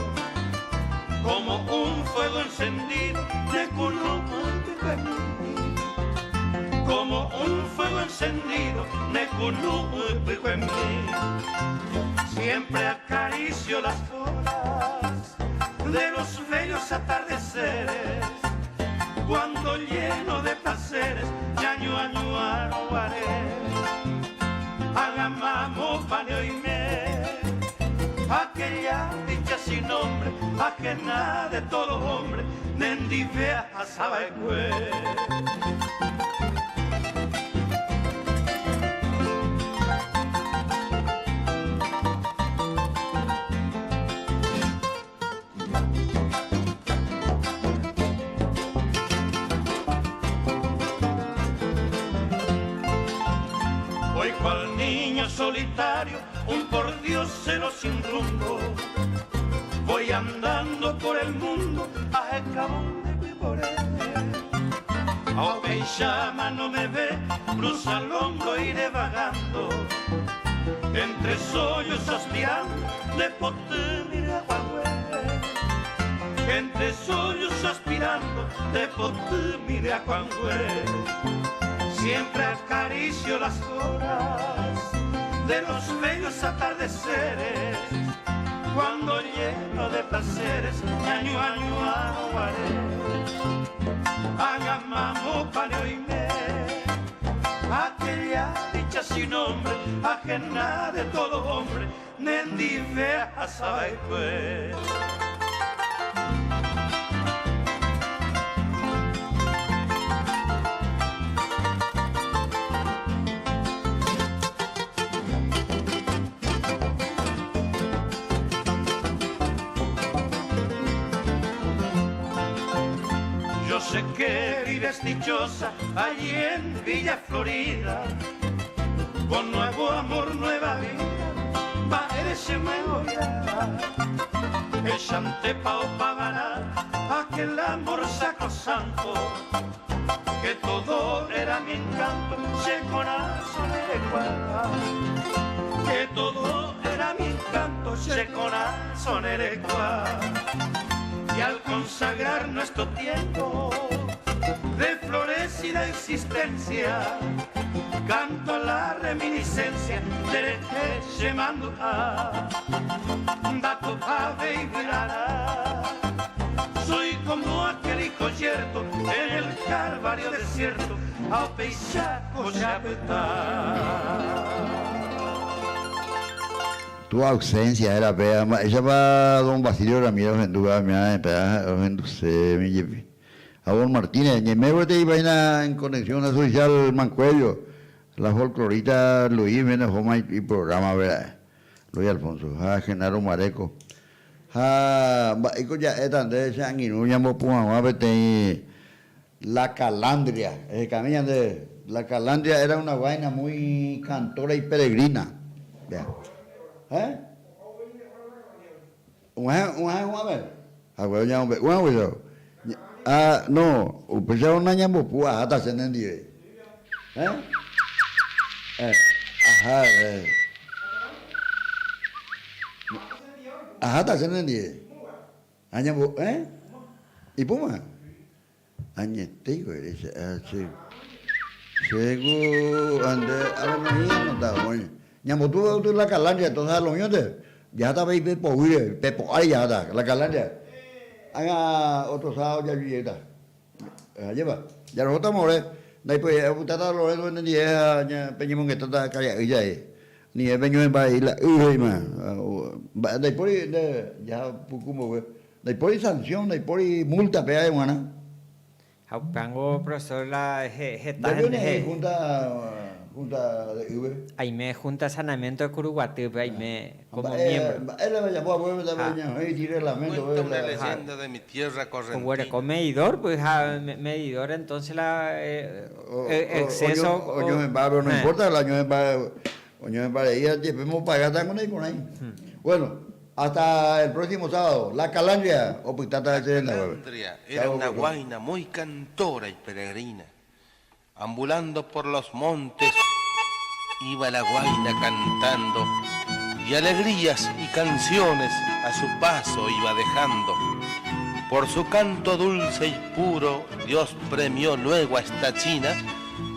como un fuego encendido de color de. Como un fuego encendido Siempre acaricio las horas de los bellos atardeceres, cuando lleno de placeres, ñaño año aguaré. Hagamamo paneo y me, aquella dicha sin nombre, ajena de todo hombre, nendivea a Voy cual niño solitario, un por Dios cero sin rumbo. Voy andando por el mundo, a de por él. llama no me ve, cruza el hombro iré vagando. Entre sollozos aspirando, de pote mira Entre sollozos aspirando, de pote mira Siempre acaricio las horas de los bellos atardeceres, cuando lleno de placeres, año año aguaré. Haga paneo y me, aquella dicha sin nombre, ajena de todo hombre, nendivea a saber. Yo sé que vives dichosa allí en Villa Florida, con nuevo amor, nueva vida, va ese nuevo ya. El chante pao pagará aquel amor sacrosanto, que todo era mi encanto, se corazón Que todo era mi encanto, se corazón y al consagrar nuestro tiempo de florecida existencia, canto a la reminiscencia de que a dato ave y Soy como aquel hijo yerto en el calvario desierto, a peisaco Tu ausencia era pea, ella va don Basilio Ramírez Venduga, mira, pea, Venduse, mi A don Martínez, ñeme te iba en conexión a social Mancuello, la folclorita Luis viene Joma y, programa, ¿verdad? Luis Alfonso, ja, Genaro Mareco. Ja, mba'éiko ja'éta nde che angirũ ñambopu hag̃ua peteĩ La Calandria. Ehekami ñande, La Calandria era una vaina muy cantora y peregrina. Ya. ¿Eh? Og̃uahẽ, og̃uahẽ hu'ãme? Haguére ñamombe'u hag̃uáicha. Ah, no, upéicharõ nañambopu aháta che nendive. Eh? Eh, aha, eh. Aháta che nendive. Añambo, eh? Ipúma? Añetéiko ere che, ah, che. Chéko ande ave no anotado, oĩ. Ñambotúva la calandria, entonces a lo mío-nte. Jaháta avei pe poguýre, pe po'áre jaháta, la calandria. Ág̃a otro sábado jajujeýta. Ajépa, jarohótama ore, ndaipori'ái opytáta Loreto nendive ha peñemongetáta karia'y jave. Ni peñohẽmba la y he'íma. Mba'e ndaipóri nde jaha puku mboyve. Ndaipóri sanción, ndaipóri multa péva g̃uarã. Ha upévango profesor la heta hende Nde he'i junta junta de yve. Aime junta saneamiento de Curuguatýpe aime como miembro. Mba'e la ojapo haguépe ta ñahe'õiti reglamento Cuenta una leyenda de mi tierra correntina. Oguereko medidor pues ha medidor entonces la exceso. Oñohẽmba pero no importa la oñohẽmba oñohẽmba rei jepe mopagáta ko naiporãi. Bueno. Hasta el próximo sábado, La Calandria opytáta che rendaguépe. Calandria era una guaina muy cantora y peregrina. Ambulando por los montes iba la guaina cantando y alegrías y canciones a su paso iba dejando. Por su canto dulce y puro Dios premió luego a esta china.